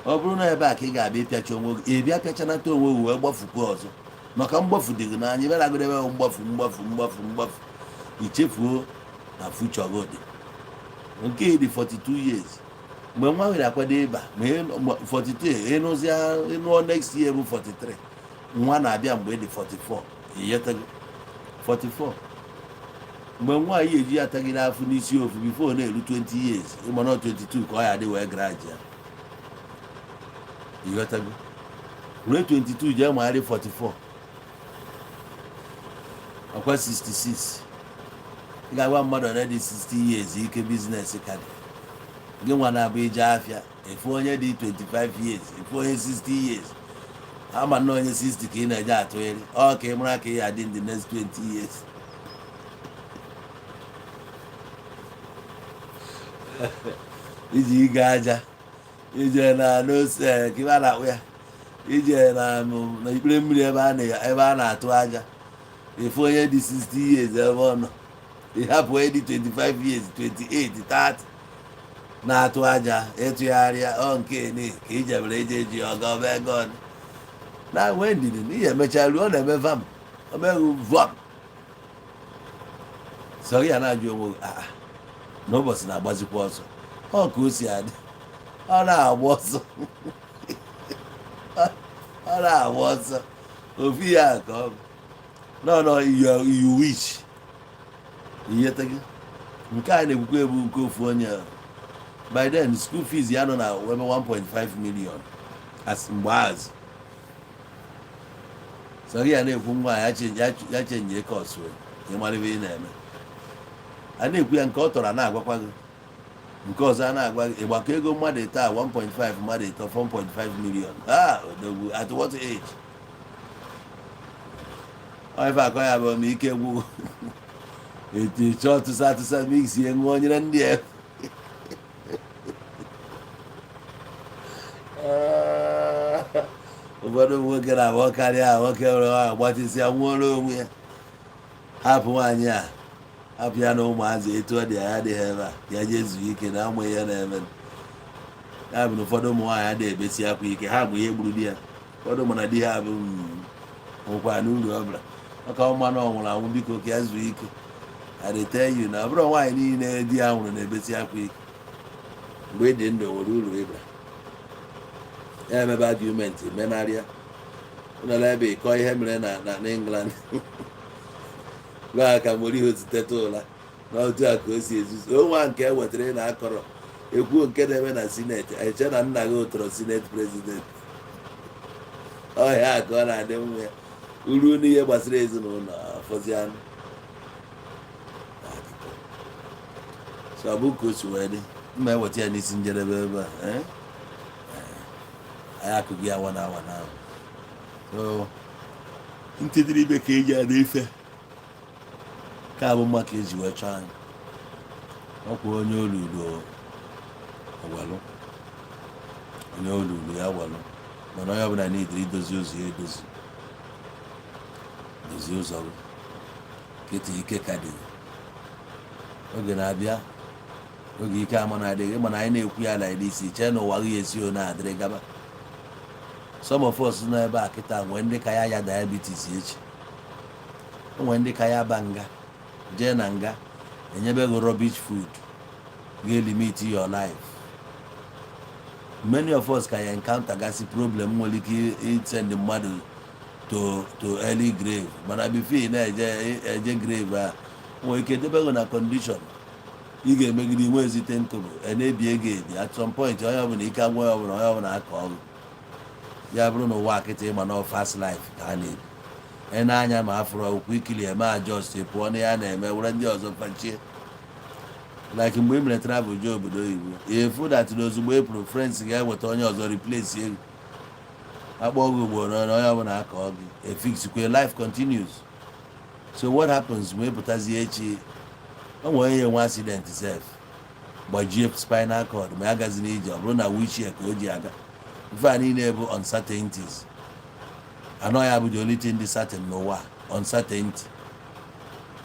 Ọ bụrụ na ebe a ka ị ga-abịa ịpịacha onwe gị, ị bịa pịachanata onwe gị wee gbafukwa ọzọ, maka mgbafu dị gị n'anya. Ebe na-agụrụ ebe ahụ, mgbafu, mgbafu, mgbafu, mgbafu, ichefuo na future gị dị. Nke dị 42 years mgbe nwa nwere akwado ịba, ma 42 ịnụzia, ịnụọ next year bụ 43. Nwa na-abịa mgbe ị dị 44. Iyetago 44 mgbe nwaanyị eji ya atagide afọ n'isi ofu before na-eru 20 years, ịma na 22 ka ọ ya adị wee graji ya. Ịghọtago? Ruo 22, jee magharị 44, ọkwa 66. Ị ga-agwa mmadụ ole dị 60 years ike business ka dị? Gị nwa na-abụ ije afịa, efu onye dị 25 years, efu onye 60 years, ama na onye 60 ka ị na-eje atụgharị. Ọ ka ị mara ka ị ya dị in the next 20 years. Iji ịga aja ije na n'ose ka ebe a na-akpụ ya, ije na ikpere mmiri ebe a na-atụ aja, efu onye dị 60 years ebe ọ nọ, ịhapụ onye dị 25 years, 28, 30 na-atụ aja ịtụgharịa. Ọ nke ni ka ijebere eje eji ọga ọba ego ọnụ na nwee ndidi na ihe emecha ruo, ọ na-eme vam, o meghị vam sọ ya na-ajụ onwe gị, "Ah, n'ụbọchị na-agbazikwa ọsọ." Ọ ka o si adị, ọ na-agba ọsọ, ọ na-agba ọsọ. Ofu ihe a ka ọ bụ no no you wish ihete gị. Nke a na-ekwukwa ebu nke ofu onye. By then, school fees ya nọ na ebe 1.5 million. As mgbe azụ sọ gị ya na-ekwu nwa ya ya change course, ịmara ife ị na-eme. A na-ekwu ya nke ọ tọrọ, a na-agwakwa gị nke ọzọ, a na-agwa gị ịgbakọ ego mmadụ taa 1.5, mmadụ ịtọ 4.5 million. Ah, odogwu, at what age? Ọ ife akọ ya bụ ma ike gwụ etu chọọ tụsa tụsa mixie ṅụọ nyere ndị ya. Ụfọdụ ụmụ nwoke na-abụ karịa nwoke nwere nwaanyị gbatịsịa nwụọrọ onwe ya, hapụ nwaanyị a, hapụ ya na ụmụazị. Etu ọ dị ya adịghị ebe a ya jee zuo ike na amụ ihe na-eme ya bụ na ụfọdụ ụmụ nwaanyị adịghị ebesi akwa ike. Ha bụ ihe gburu di ya. Ụfọdụ mana di ha bụ nwụkwa n'uru ọ bụla ọka mmanụ ọ nwụrụ anwụ, biko ka ya zuo ike. I dey tell you na ọ bụrụ nwaanyị niile di ya nwụrụ na-ebesi akwa ike. Mgbe ị dị ndụ nwere uru ịbara ya emebe argument menarịa ụlọ ebe ịkọ ihe mere na England, gwa ka nwere ihe otiteta ụla na otu a ka o si ezuzu onwa nke e wetara ị na-akọrọ ekwuo nke na-eme na Senate, eche na nna gị ụtọrọ Senate president ọhịa ka ọ na-adị nwa ya uru n'ihe gbasara ezinụlọ afọzianụ. So ọ bụ ka o si wee dị mma eweta ya n'isi njedebe ebe a, eh? Anyị akụghị ya awa na awa na awa. So ntị dịrị ibe ka eji ada ife ka abụ mma ka eji wee chọọ anyị. Ọkwa onye olulu owelu, onye olulu ya welụ, mana onye ọbụla niile idozi ụzọ ya, edozi dozie ụzọ gị kịta. Ike ka dị, oge na-abịa, oge ike ama na-adịghị. Mana anyị na-ekwu ya like this, chee na ụwa gị esi o na-adịrị gaba. Some of us nọ ebe a kịta nwee ndị ka ya ya diabetes echi, nwee ndị ka ya ba nga, jee na nga enyebe gị rubbish food ga-elimit your life. Many of us ka ya encounter gasị problem nwere ike isend mmadụ to early grave, mana before ị na-eje eje grave a, nwere ike debe gị na condition ị ga-emegide inwe ezite nkụrụ na-ebi ego ebi. At some point, onye ọbụla ike agwa onye ọbụla, onye ọbụla aka ọrụ ya bụrụ na ụwa akịta ịma na fast life ka a na-ebi. Ị na-anya ma afụrụ okwu ikili eme adjust pụọ na ya na-eme were ndị ọzọ fachie. Like mgbe ị mere travel jee obodo oyibo, efu that na ozugbo ị pụrụ, friends ga-eweta onye ọzọ replace ego akpọ gị ugboro na onye ọbụla aka gị efixkwe. Life continues. So what happens ma ị pụtazie echi, o nwere onye nwe accident sef, gbajie spinal cord, ma ya gazi n'ije, ọ bụrụ na wheelchair ka o ji aga. Ife a niile bụ uncertainties anọ ya bụ the only thing dị certain n'ụwa, uncertainty.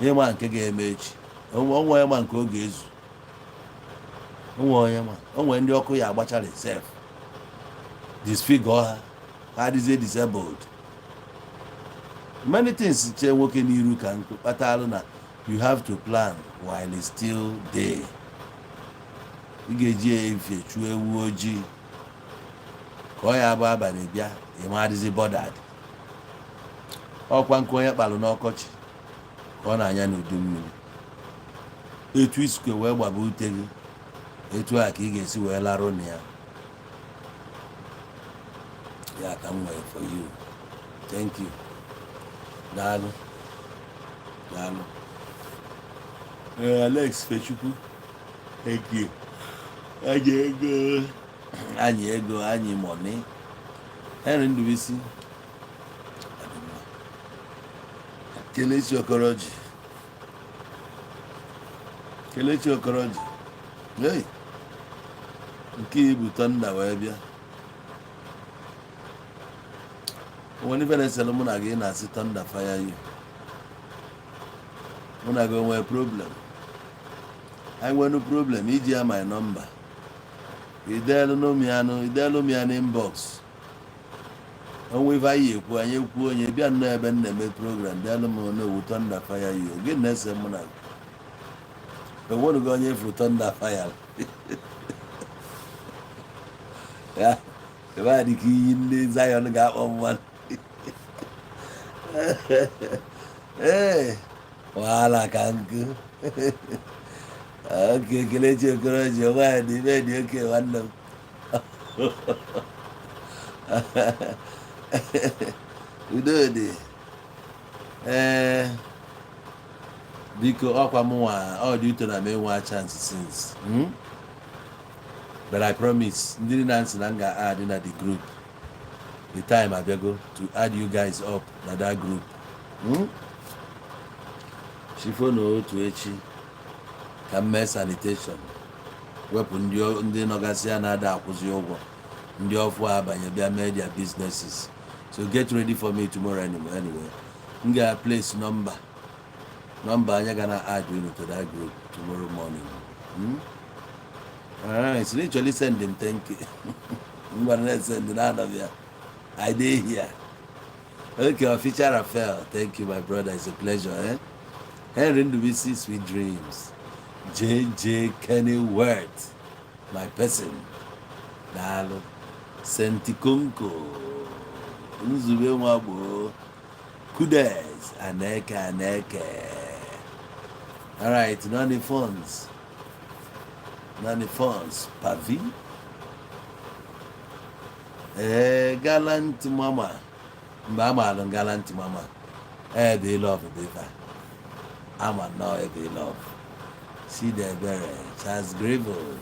Ịma nke ga-eme echi, onwe onye ma nke ọ ga-ezu, onwe onye ma onwe ndị ọkụ ya agbachara sef, disfigure ha, ha adịzie disabled. Many things chee nwoke n'iru ka nkụ kpatalụ na you have to plan while it's still day. Ị ga-eji ya efe chụọ ewu ojii ka ọ ya bụ abalị bịa, ịma adịzi bothered. Ọkwa nke onye kpalụ n'ọkọchị ka ọ na-anya n'udu mmiri. Etu isikwe wee gbaba ute gị, etu a ka ị ga-esi wee larụ na ya. Ya ka m nwere for you. Thank you, daalụ, daalụ. Ee, Alex Fechukwu, thank you. Anyị ego, anyị ego, anyị money. Henry Ndubuisi, Kelechi Okoroji, Kelechi Okoroji. Hey, nke ibu tọnda wee bịa. Onwere ife na-eselu mụ na gị na-asị thunder fire you. Mụ na gị onwere problem? Anyị nwere problem iji ya my number ideelu m ya nụ, ideelu m ya n'inbox. Onwe ife anyị ekwu, anyị ekwu. Onye bịa nnọọ ebe m na-eme program, bịalụ m n'owu thunder fire you. Gị na-ese mụ na gị enwenugo onye furu thunder fire ya ebe a dị ka iyi ndị Zion ga-akpọ mmadụ. Ee, wahala ka nkụ. Oke Kelechi Okoroji, onwe ya dị ime dị oke nwanne m. Udo dị. Ee, biko, ọkwa mụnwa ọ dị ute na m enwe chance since, But I promise ndị na nsị na m ga-add na the group. The time abịago to add you guys up na that group, Chifo na otu echi ka m mee sanitation, wepụ ndị nọgasị ya na-ada akwụzi ụgwọ, ndị ọfụ abanye bịa mee their businesses. So get ready for me tomorrow. Anyway, m ga place number anya ga na add unu to that group tomorrow morning, Alright, so literally send them thank you. Ngwa na send na anọ ya. I dey here. Okay, Official Raphael, thank you, my brother. It's a pleasure, eh? Henry Ndubisi, sweet dreams. JJ Kenny Worth, my person. Daalụ. Sentikonko, Nzube Nwagbo, Kudes, Aneke Aneke. All right, Nani Funds. Nani Funds, Pavi. Ee, Gallant Mama. Mgbe a maalụ Gallant Mama, ebe love bụ ife a. Ama nnọọ ebe love. Chidebere, Charles Gravel,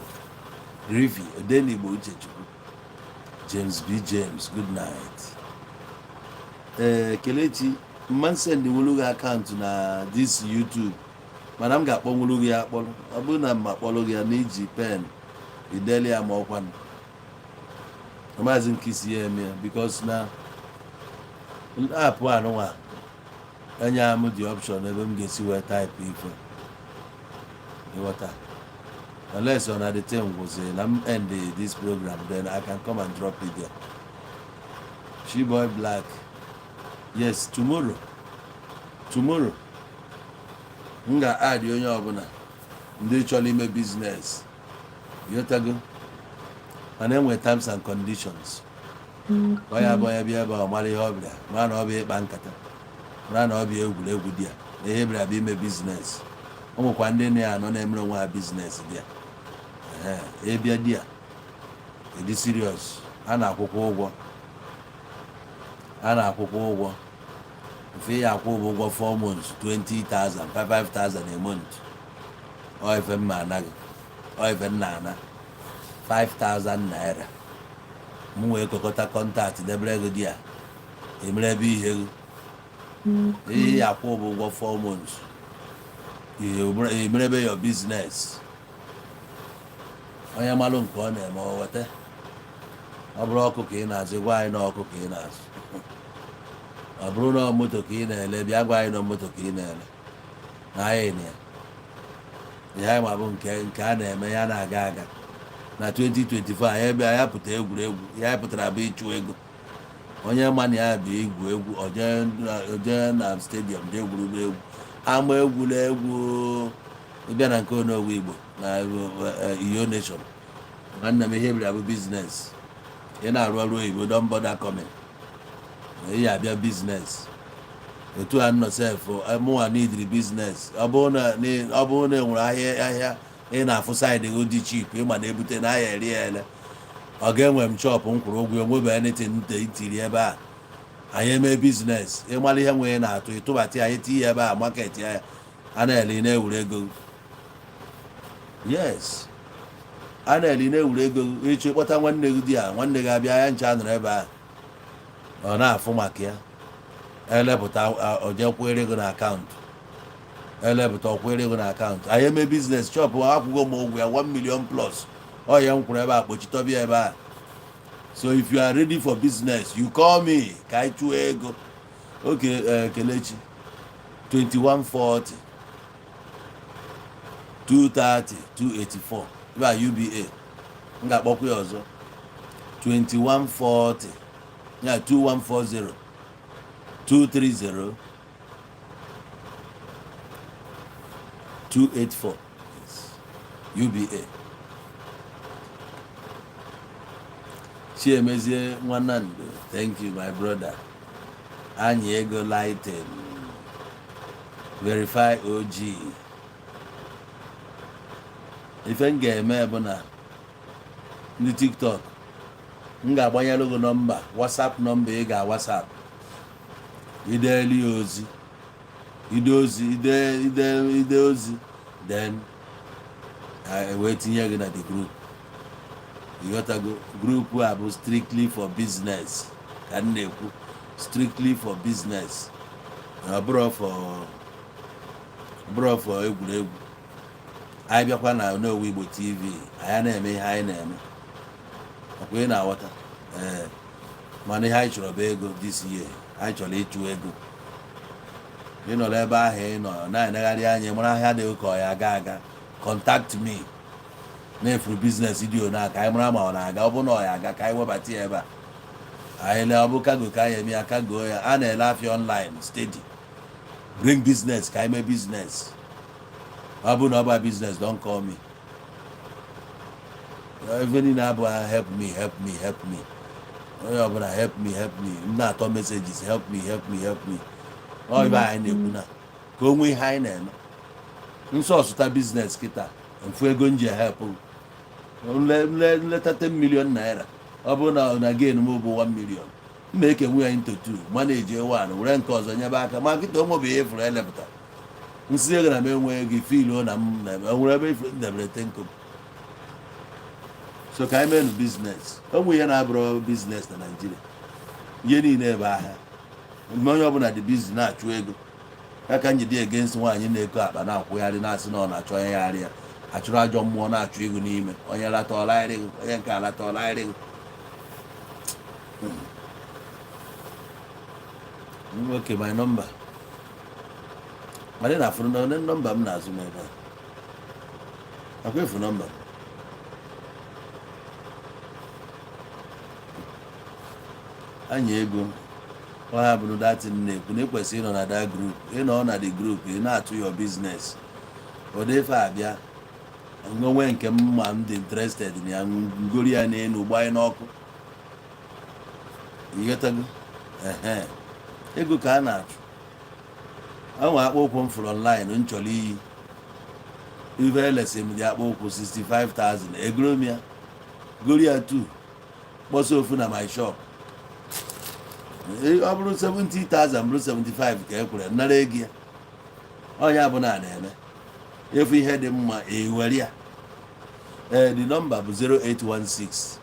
Griffey, Odenigbo Uchechukwu, James B. James, good night. Ee, Kelechi, mma send nwuru gị account na this YouTube, mana m ga-akpọnwuru gị ya akpọrọ. Ọ bụrụ na m akpọrọ gị ya na iji pen ideli ya, ma ọkwanụ maazị nke isi ya eme ya, because na app anụnwa enye m the option ebe m ga-esi wee type ife, ịghọta? Unless ọ na the thing gwụsịrị na m end this program, then I can come and drop it there. Chiboy Black, yes, tomorrow, tomorrow m ga-add onye ọbụla ndị chọrọ ime business, ịghọtago? Mana enwe terms and conditions. Ọ ya bụ onye bịa ebe a, ọ mara ihe ọ bịara, mara na ọ bụ ịkpa nkata, mara na ọ bụ egwuregwu dị ya, na ihe bịara bụ ime business. O nwekwa ndị na ya anọ na-emere onwe ha business dị ya. Ehe, ịbịa di ya ịdị serious, a na-akwụkwọ ụgwọ, a na-akwụkwọ ụgwọ. Mfe ya akwụ bụ ụgwọ 4 months, 20,000, 5,000 a month. Ọ ife mma anaghị, ọ ife nna ana 5,000 naira. M wee kọkọta contact debere ego di ya emere ebe ihe ego ihe ya akwụ bụ ụgwọ 4 months, emere ebe your business. Onye malụ nke ọ na-eme, ọ weta. Ọ bụrụ ọkụ ka ị na-azụ, gwa anyị na ọkụ ka ị na-azụ. Ọ bụrụ na moto ka ị na-ele, bịa gwa anyị na moto ka ị na-ele, na anyị na ya. Ihe anyị ma bụ nke a na-eme ya na-aga aga na 2024. Anyị ebe anyị pụta egwuregwu, ihe anyị pụtara bụ ịchụ ego. Onye ma na ya bụ igwu egwu, oje na stadium jee egwurugwu egwu, ama egwuregwu. Ịbịa na nke Onowu Igbo na Iyo Nation, nwanne m, ihe bịara bụ business. Ị na-arụ ọrụ oyibo, don bother coming. Ị ya abịa business. Otu a nọ sef, mụnwa n'idiri business. Ọ bụrụ na enwere ahịa ị na-afụ side gị dị cheap, ịma na ebute na ahịa eri ya ele, ọ ga-enwe m shop m kwụrụ ụgwọ, enwebe anything nte itiri ebe a, anyị eme business. Ịmara ihe nwere na-atụ ịtụbata ya, anyị tinye ebe a, market ya, a na-ele, ị na-ewere ego. Yes, a na-ele, ị na-ewere ego. Ịchọ ịkpọta nwanne gị di ya, nwanne gị abịa ya ncha nọrọ ebe a, ọ na-afụ maka ya. Elepụta, oje kwere ego na account, elepụta, ọkwere ego na account, anyị eme business. Shop akwụgo m ụgwọ ya 1 million plus. Ọ ya m kwụrụ ebe a, kpochitọbịa ebe a. So if you are ready for business, you call me ka anyị chụọ ego. Oke Kelechi, 2140 230 284, ebe a UBA. M ga-akpọkwa ya ọzọ: 2140 ya 2140 230 284. Yes. UBA. Chiemezie Nwanando, thank you, my brother. Anyị ego lighting verify og. Ife m ga-eme bụ na ndị TikTok M ga-agbanyere gị nọmba WhatsApp, nọmba ị ga WhatsApp ideeli ya ozi, ide ozi, ide ide ide ozi, then wee tinye gị na the group. Ịghọtago? Group a bụ strictly for business ka m na-ekwu, strictly for business. Ọ bụrụ for egwuregwu. Anyị bịakwa na Onowu Igbo TV, anyị na-eme ihe anyị na-eme, ọkwa ị na-aghọta? Ee, mana ihe anyị chọrọ bụ ego. This year anyị chọrọ ịchụ ego. Ị nọrọ ebe ahụ ị nọ na-enegharị anya, mara ahịa dị ka ọ ya aga aga, contact me na-efuru business dị one a ka anyị mara ma ọ na-aga. Ọ bụ na ọ ya aga, ka anyị webata ya ebe a. Anyị lee, ọ bụ cargo ka anyị eme ya, cargo ya. A na-ele afịa online steady. Bring business ka anyị mee business. Ọ bụ na ọ bụ business, don't call me. Ebe niile abụghị help me, help me, help me. Onye ọbụla help me, help me. M na-atọ messages, help me, help me, help me. Ọ ibe anyị na-ekwu na ka o nwee ihe anyị na-eme nsọ ọsụta business kịta mfu ego m ji help nleta 10 million naira. Ọ bụrụ na gain m bụ 1 million, m na-ekenwu ya into two, manage one, were nke ọzọ nyebe aka. Ma nkịta onwe bụ ihe efuru elepụta nsị ego na m enwe ego ifiluo na m enwere ebe ifu ndebere tenkom. So ka anyị meenụ business. O nwe ihe na-abụrụ business na Naijiria? Ihe niile ebe ahịa. Mgbe onye ọbụla dị busy na-achụ ego ya ka njide against nwaanyị na-eko akpa na-akwụgharị, na-asị na ọ na-achọ onye ya arịa achụrụ ajọ mmụọ na-achụ ego n'ime. Onye lata ọlaghịrị gị, onye nke alata ọlaghịrị gị. Okay, my number, mana ị na-afụrụ na nọmba m na-azụ m ebe a, akwa efu nọmba m. Anya ego ọha bụrụ datin na-ekwu na ekwesịrị ịnọ na that group. Ịnọ na the group, ị na-atụ your business. Ụdị ife abịa onwe nke m ma m dị interested na ya, ngori ya n'elu, gbanye n'ọkụ. Ịghọtago? Ehe, ego ka a na-achụ. Anwe akpụ ụkwụ m fụrụ online m chọrọ iyi. Ife elesi m dị akpụ ụkwụ 65,000. Egoro m ya, goro ya 2, kpọsa ofu na my shop. Ọ bụrụ 70,000, bụrụ 75 ka e kwere nara ego ya. Onye bụ na na-eme efu ihe dị mma, ewere ya. Ee, the number bụ 0816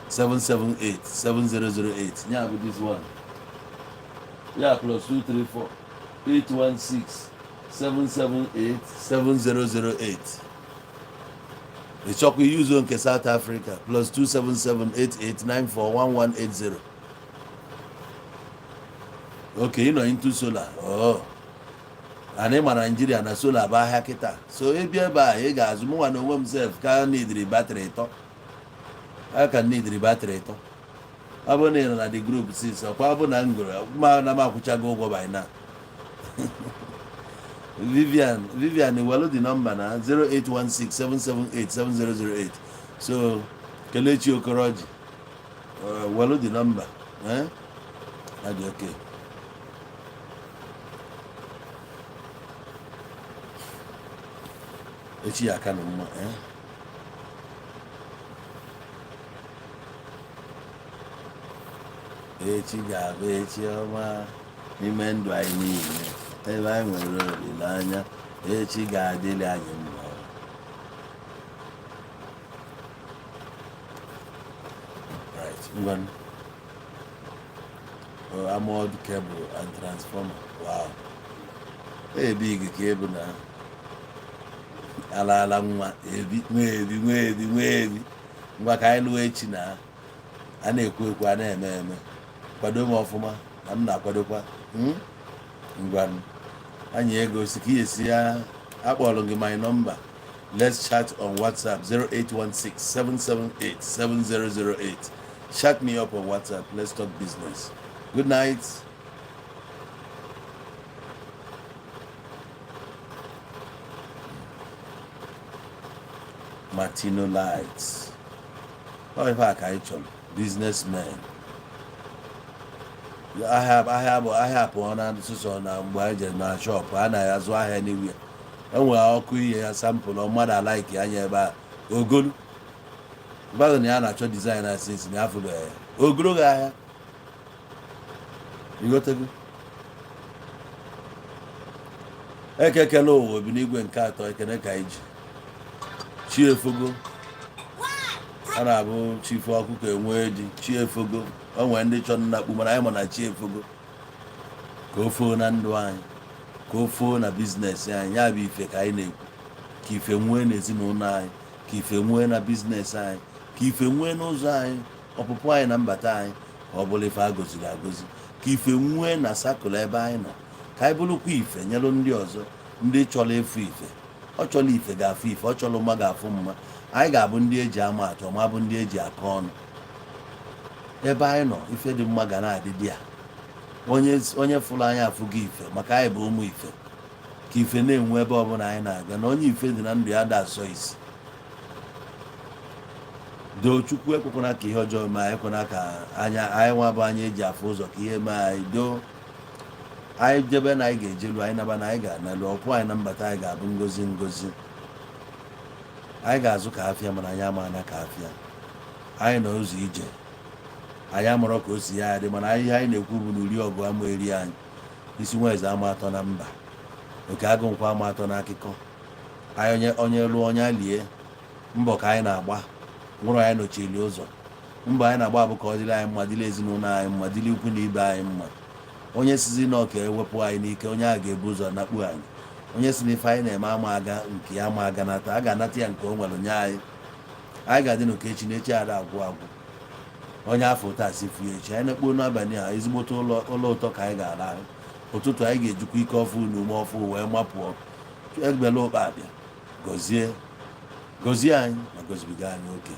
778 7008. Ya bụ this one ya, +234 816 778 7008. Ị chọkwa iyuzo nke South Africa, +277 88941180. Okay, ị nọ into solar. Oh, ana ịma Naijiria na solar bụ ahịa kịta. So ịbịa ebe a, ị ga-azụ. Mụnwa na onwe m sef ka nidiri battery ịtọ, a ka nidiri battery ịtọ. Ọ bụrụ na ị nọ na the group 6, ọkwa ọ bụ na m goro ma na m akwụchago ụgwọ by now. Vivian, Vivian, welu the number na 08167787008. So Kelechi Okoroji, welu the number. Eh, adị okay. Echi ya aka na mma. Eh, echi ga-abụ echi ọma n'ime ndụ anyị niile. Ebe anyị nwere olileanya, echi ga-adịrị anyị mma. Right, ngwanụ. Oh, armored cable and transformer. Wow, ebig ka ebu na ala ala nwa ebi nwa ebi nwa ebi nwa ebi. Ngwa, ka anyị lụọ echi na a na-ekwu ekwu, a na-eme eme. Kwado m ọfụma na m na-akwadokwa. Ngwanụ, anyị ego si ka esi ya. Akpọrọ gị my number. Let's chat on WhatsApp, 0816 778 7008. Chat me up on WhatsApp. Let's talk business. Good night. Martino Lights. Ọ ife a ka anyị chọrọ, businessmen. Ahịa, ahịa bụ ahịa pụọ na sụsọ na mgbe anyị jere na shop a na-azụ ahịa n'iwu ya. Enwere ọkụ ihe ya sample mmadụ alaiki anya ebe a ogolu. Gbaghị na ya na-achọ design na since na afụbeghị ya ogologo ahịa. Ịghọtago? Ekekele ụwa obi n'igwe nke atọ. Ekene ka anyị ji chi efogo. A na-abụ chifu ọkụkọ enwee ji. Chi efogo. O nwere ndị chọrọ nnakpu, mana anyị ma na chi efogo. Ka o foo na ndụ anyị, ka o foo na business anyị. Ya bụ ife ka anyị na-ekwu, ka ife nwee n'ezinụlọ anyị, ka ife nwee na business anyị, ka ife nwee n'ụzọ anyị, ọpụpụ anyị na mbata anyị, ka ọ bụrụ ife a gọziri agọzi, ka ife nwee na circle ebe anyị nọ, ka anyị bụrụkwa ife nyelụ ndị ọzọ. Ndị chọrọ ịfụ ife, ọ chọrọ ife ga-afụ ife, ọ chọrọ mma ga-afụ mma. Anyị ga-abụ ndị eji ama atụ, ma bụ ndị eji akọ ọnụ. Ebe anyị nọ, ife dị mma ga na-adị dị ya. Onye onye fụrụ anyị afụgo ife, maka anyị bụ ụmụ ife. Ka ife na-enwe ebe ọbụla anyị na-aga, na onye ife dị na ndụ ya da asọ isi. Doo, Chukwu ekwekwana ka ihe ọjọọ mee anyị. Ekwena ka anya anyị nwa bụ anya eji afụ ụzọ ka ihe mee anyị. Doo, anyị jebe na anyị ga-ejelu, anyị naba na anyị ga-analụ. Ọpụ anyị na mbata anyị ga-abụ ngozi ngozi. Anyị ga-azụ ka afịa, mana anyị ama na ka afịa anyị nọ ụzọ ije. Anyị amarọ ka o si ya adị, mana ihe anyị na-ekwu bụ na uri ọgụ ama eri anyị. Isi nwa eze ama atọ na mba, oke agụ nkwa ama atọ n'akụkọ anyị. Onye onye lụọ, onye lie. Mbọ ka anyị na-agba nwụrụ anyị nọchiri ụzọ. Mbọ anyị na-agba bụ ka ọ dịrị anyị mma, dịrị ezinụlọ anyị mma, dịrị ikwu na ibe anyị mma. Onye sizi na ọka ewepụ anyị n'ike, onye a ga-ebu ụzọ nakpu anyị. Onye si na ife anyị na-eme ama aga nke ya ama aga nata, a ga-anata ya nke o nwere nye anyị. Anyị ga-adị n'oke echi na echi ada agwụ agwụ. Onye afọ taa si fuo echi. Anyị na-ekpo n'abalị a, ezigbote ụlọ ụlọ ụtọ ka anyị ga-arahụ. Ụtụtụ anyị ga-ejikwa ike ọfụ na ume ọfụ wee mapụọ. Egbela ụkpa abịa gọzie, gọzie anyị ma gọzibiga anyị oke.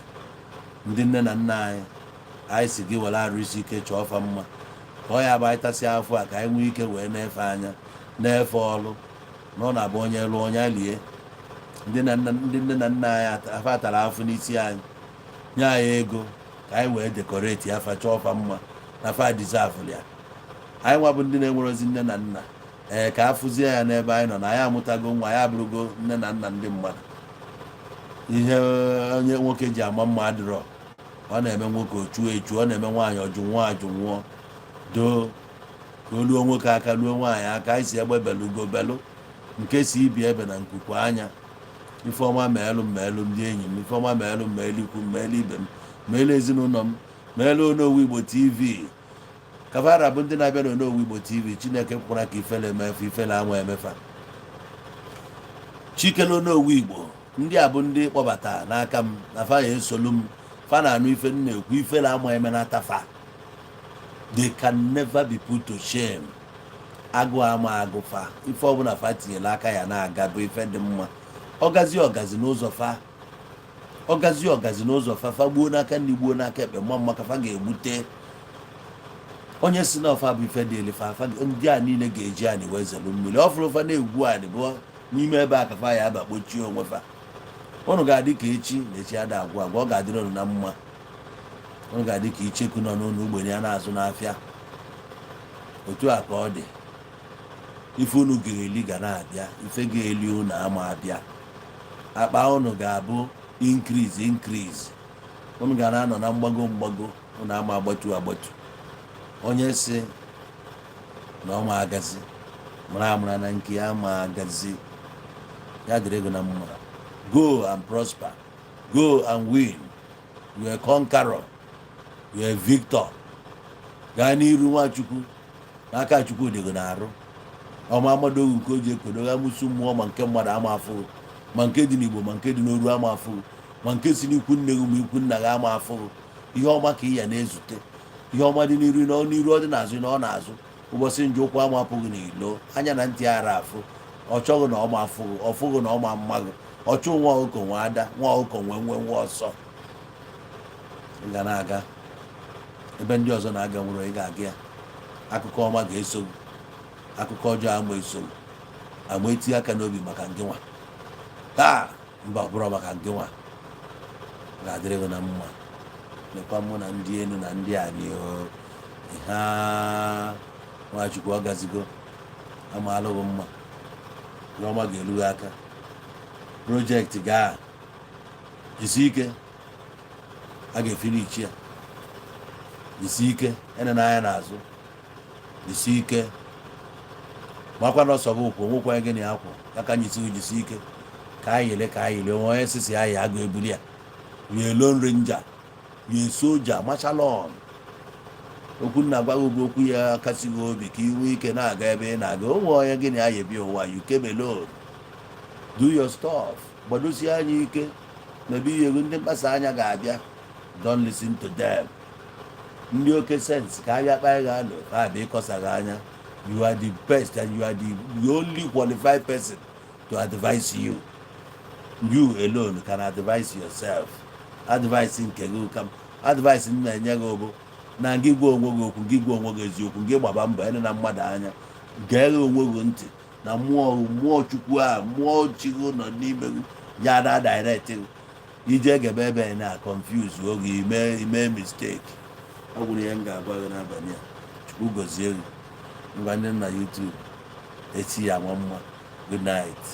Ndị nne na nna anyị, anyị si gị were arụ isi ike chọọ ọfa mma, ka ọ ya bụ anyị tasịa afọ a, ka anyị nwee ike wee na-efe anya na-efe ọlụ na ọ na-abụ onye lụọ, onye lie. Ndị nne na nna anyị afa tara afụ n'isi anyị, nye anyị ego ka anyị wee decorate afa, chọọ ọfa mma na fa deserve ya. Anyị nwa bụ ndị na-enwerozi nne na nna, ee, ka afụzie ya n'ebe anyị nọ na anyị amụtago nwa, anyị abụrụgo nne na nna ndị mmadụ. Ihe onye nwoke ji ama mma adịrọ. Ọ na-eme nwoke ochuo echu, ọ na-eme nwaanyị ọjụ nwụọ ajụ nwụọ. Doo, ka o luo nwoke aka, luo nwaanyị aka. Anyị si egbe belu ugo belụ, nke si ibi ebe na nkuku anya. Ifeọma meelụ m, meelụ ndị enyi m. Ifeọma meelụ m, meelụ ikwu m, meelụ ibe m, meelụ ezinụlọ m, meelụ Onowu Igbo TV. Kavara bụ ndị na-abịa n'Onowu Igbo TV. Chineke kwara ka ifele emefe, ifele ama emefa. Chikele Onowu Igbo, ndị a bụ ndị kpọbata n'aka m na fa ya esolu m. Fa na-anụ ife m na-ekwu. Ifele ama emenata fa. They can never be put to shame. Agụ ama agụ fa. Ife ọbụla fa tinyere aka ya na-aga bụ ife dị mma. Ọgazi ọgazi n'ụzọ fa, ọgazi ọgazi n'ụzọ fa. Fa gbuo n'aka ndị gbuo n'aka ekpe, mma mma ka fa ga-egbute. Onye si na ọfa bụ ife dị elu fa fa. Ndị a niile ga-eji anị wee zelu mmiri. Ọ fụrụ fa na-egwu anị bụ n'ime ebe a ka fa ya aba kpochie onwe fa. Ụnụ ga-adị ka echi na echi ada agwụ agwụ. Ọ ga-adịrị ụnụ na mma. Ụnụ ga-adị ka icheku nọ n'ụlọ ogbenye ya na-azụ n'afịa. Otu a ka ọ dị. Ife unu ga-eli ga na-abịa, ife ga-eli unu ama abịa. Akpa unu ga-abụ increase increase. Unu ga na-anọ na mgbago mgbago, unu ama agbatu agbatu. Onye si na ọma agazi mara amara na nke ya ma agazi ya. Dịrị ego na mma. Go and prosper, go and win. You are a conqueror, you are a victor. Gaa n'iru, Nwachukwu, n'aka Chukwu dịgo na-arụ ọma. Amadoghị nke o ji ekodo amụsụ mmụọ, ma nke mmadụ ama afụghị, ma nke dị n'Igbo, ma nke dị n'oru ama afụghị, ma nke si n'ikwu nne gị ma ikwu nna gị ama afụghị. Ihe ọma ka ị ya na-ezute. Ihe ọma dị n'iru na n'iru, ọ dị n'azụ na ọ na-azụ. Ụbọchị nje ụkwụ ama apụghị n'ilo anya na ntị ara afụ. Ọ chọghị na ọma afụghị, ọ fụghị na ọma mmaghị. Ọchụ nwa ọkụkọ nwe ada, nwa ọkụkọ nwe nwe nwe ọsọ. Ị ga na-aga ebe ndị ọzọ na-aga nwere. Ị ga-aga ya. Akụkọ ọma ga-eso gị, akụkọ ọjọọ ama eso gị. Ama eti aka n'obi maka ngị nwa taa mba, ọ bụrụ maka ngị nwa ga-adịrị gị na mma. Lekwa mụ na ndị enu na ndị ani o ha. Nwachukwu, ọ gazigo, amaalụghị mma. Ihe ọma ga-eru gị aka. Project gaa, jisi ike. A ga-efinichi ya. Jisi ike, ene n'anya n'azụ. Jisi ike, makwa na ọsọ gị ụkwụ onwekwa gị na ya kwụ aka. Nyisi gị, jisi ike ka anyị yele, ka anyị yele onwe onye sisi anyị agụ ebuli ya. You a lone ranger, you a soldier, march on. Okwu nna gwa gị bụ okwu ya kasị gị obi ka ị nwee ike na-aga ebe ị na-aga. Onwe onye gị na ya ebi ụwa. You came alone, do your stuff, gbadosie anya ike mebe ihe ego. Ndị mkpasa anya ga-abịa, don't listen to them. Ndị oke sense ka abịa kpaa gị alụ ka abịa ịkọsa gị anya. You are the best and you are the only qualified person to advise you. You alone can advise yourself. Advice nke gị ka advice m na-enye gị bụ na gị gwa onwe gị okwu, gị gwa onwe gị eziokwu, gị gbaba mbọ, ene na mmadụ anya, gee onwe gị ntị na mmụọ, mmụọ Chukwu a, mmụọ chi gị nọ n'ime gị ya na direct gị. Ije gebe ebe na confuse oge ime mistake. Ọ gwụrụ ihe m ga-agwa gị n'abalị a. Chukwu gozie gị. Ngwa, ndị nna YouTube, echi ya nwa mma. Good night.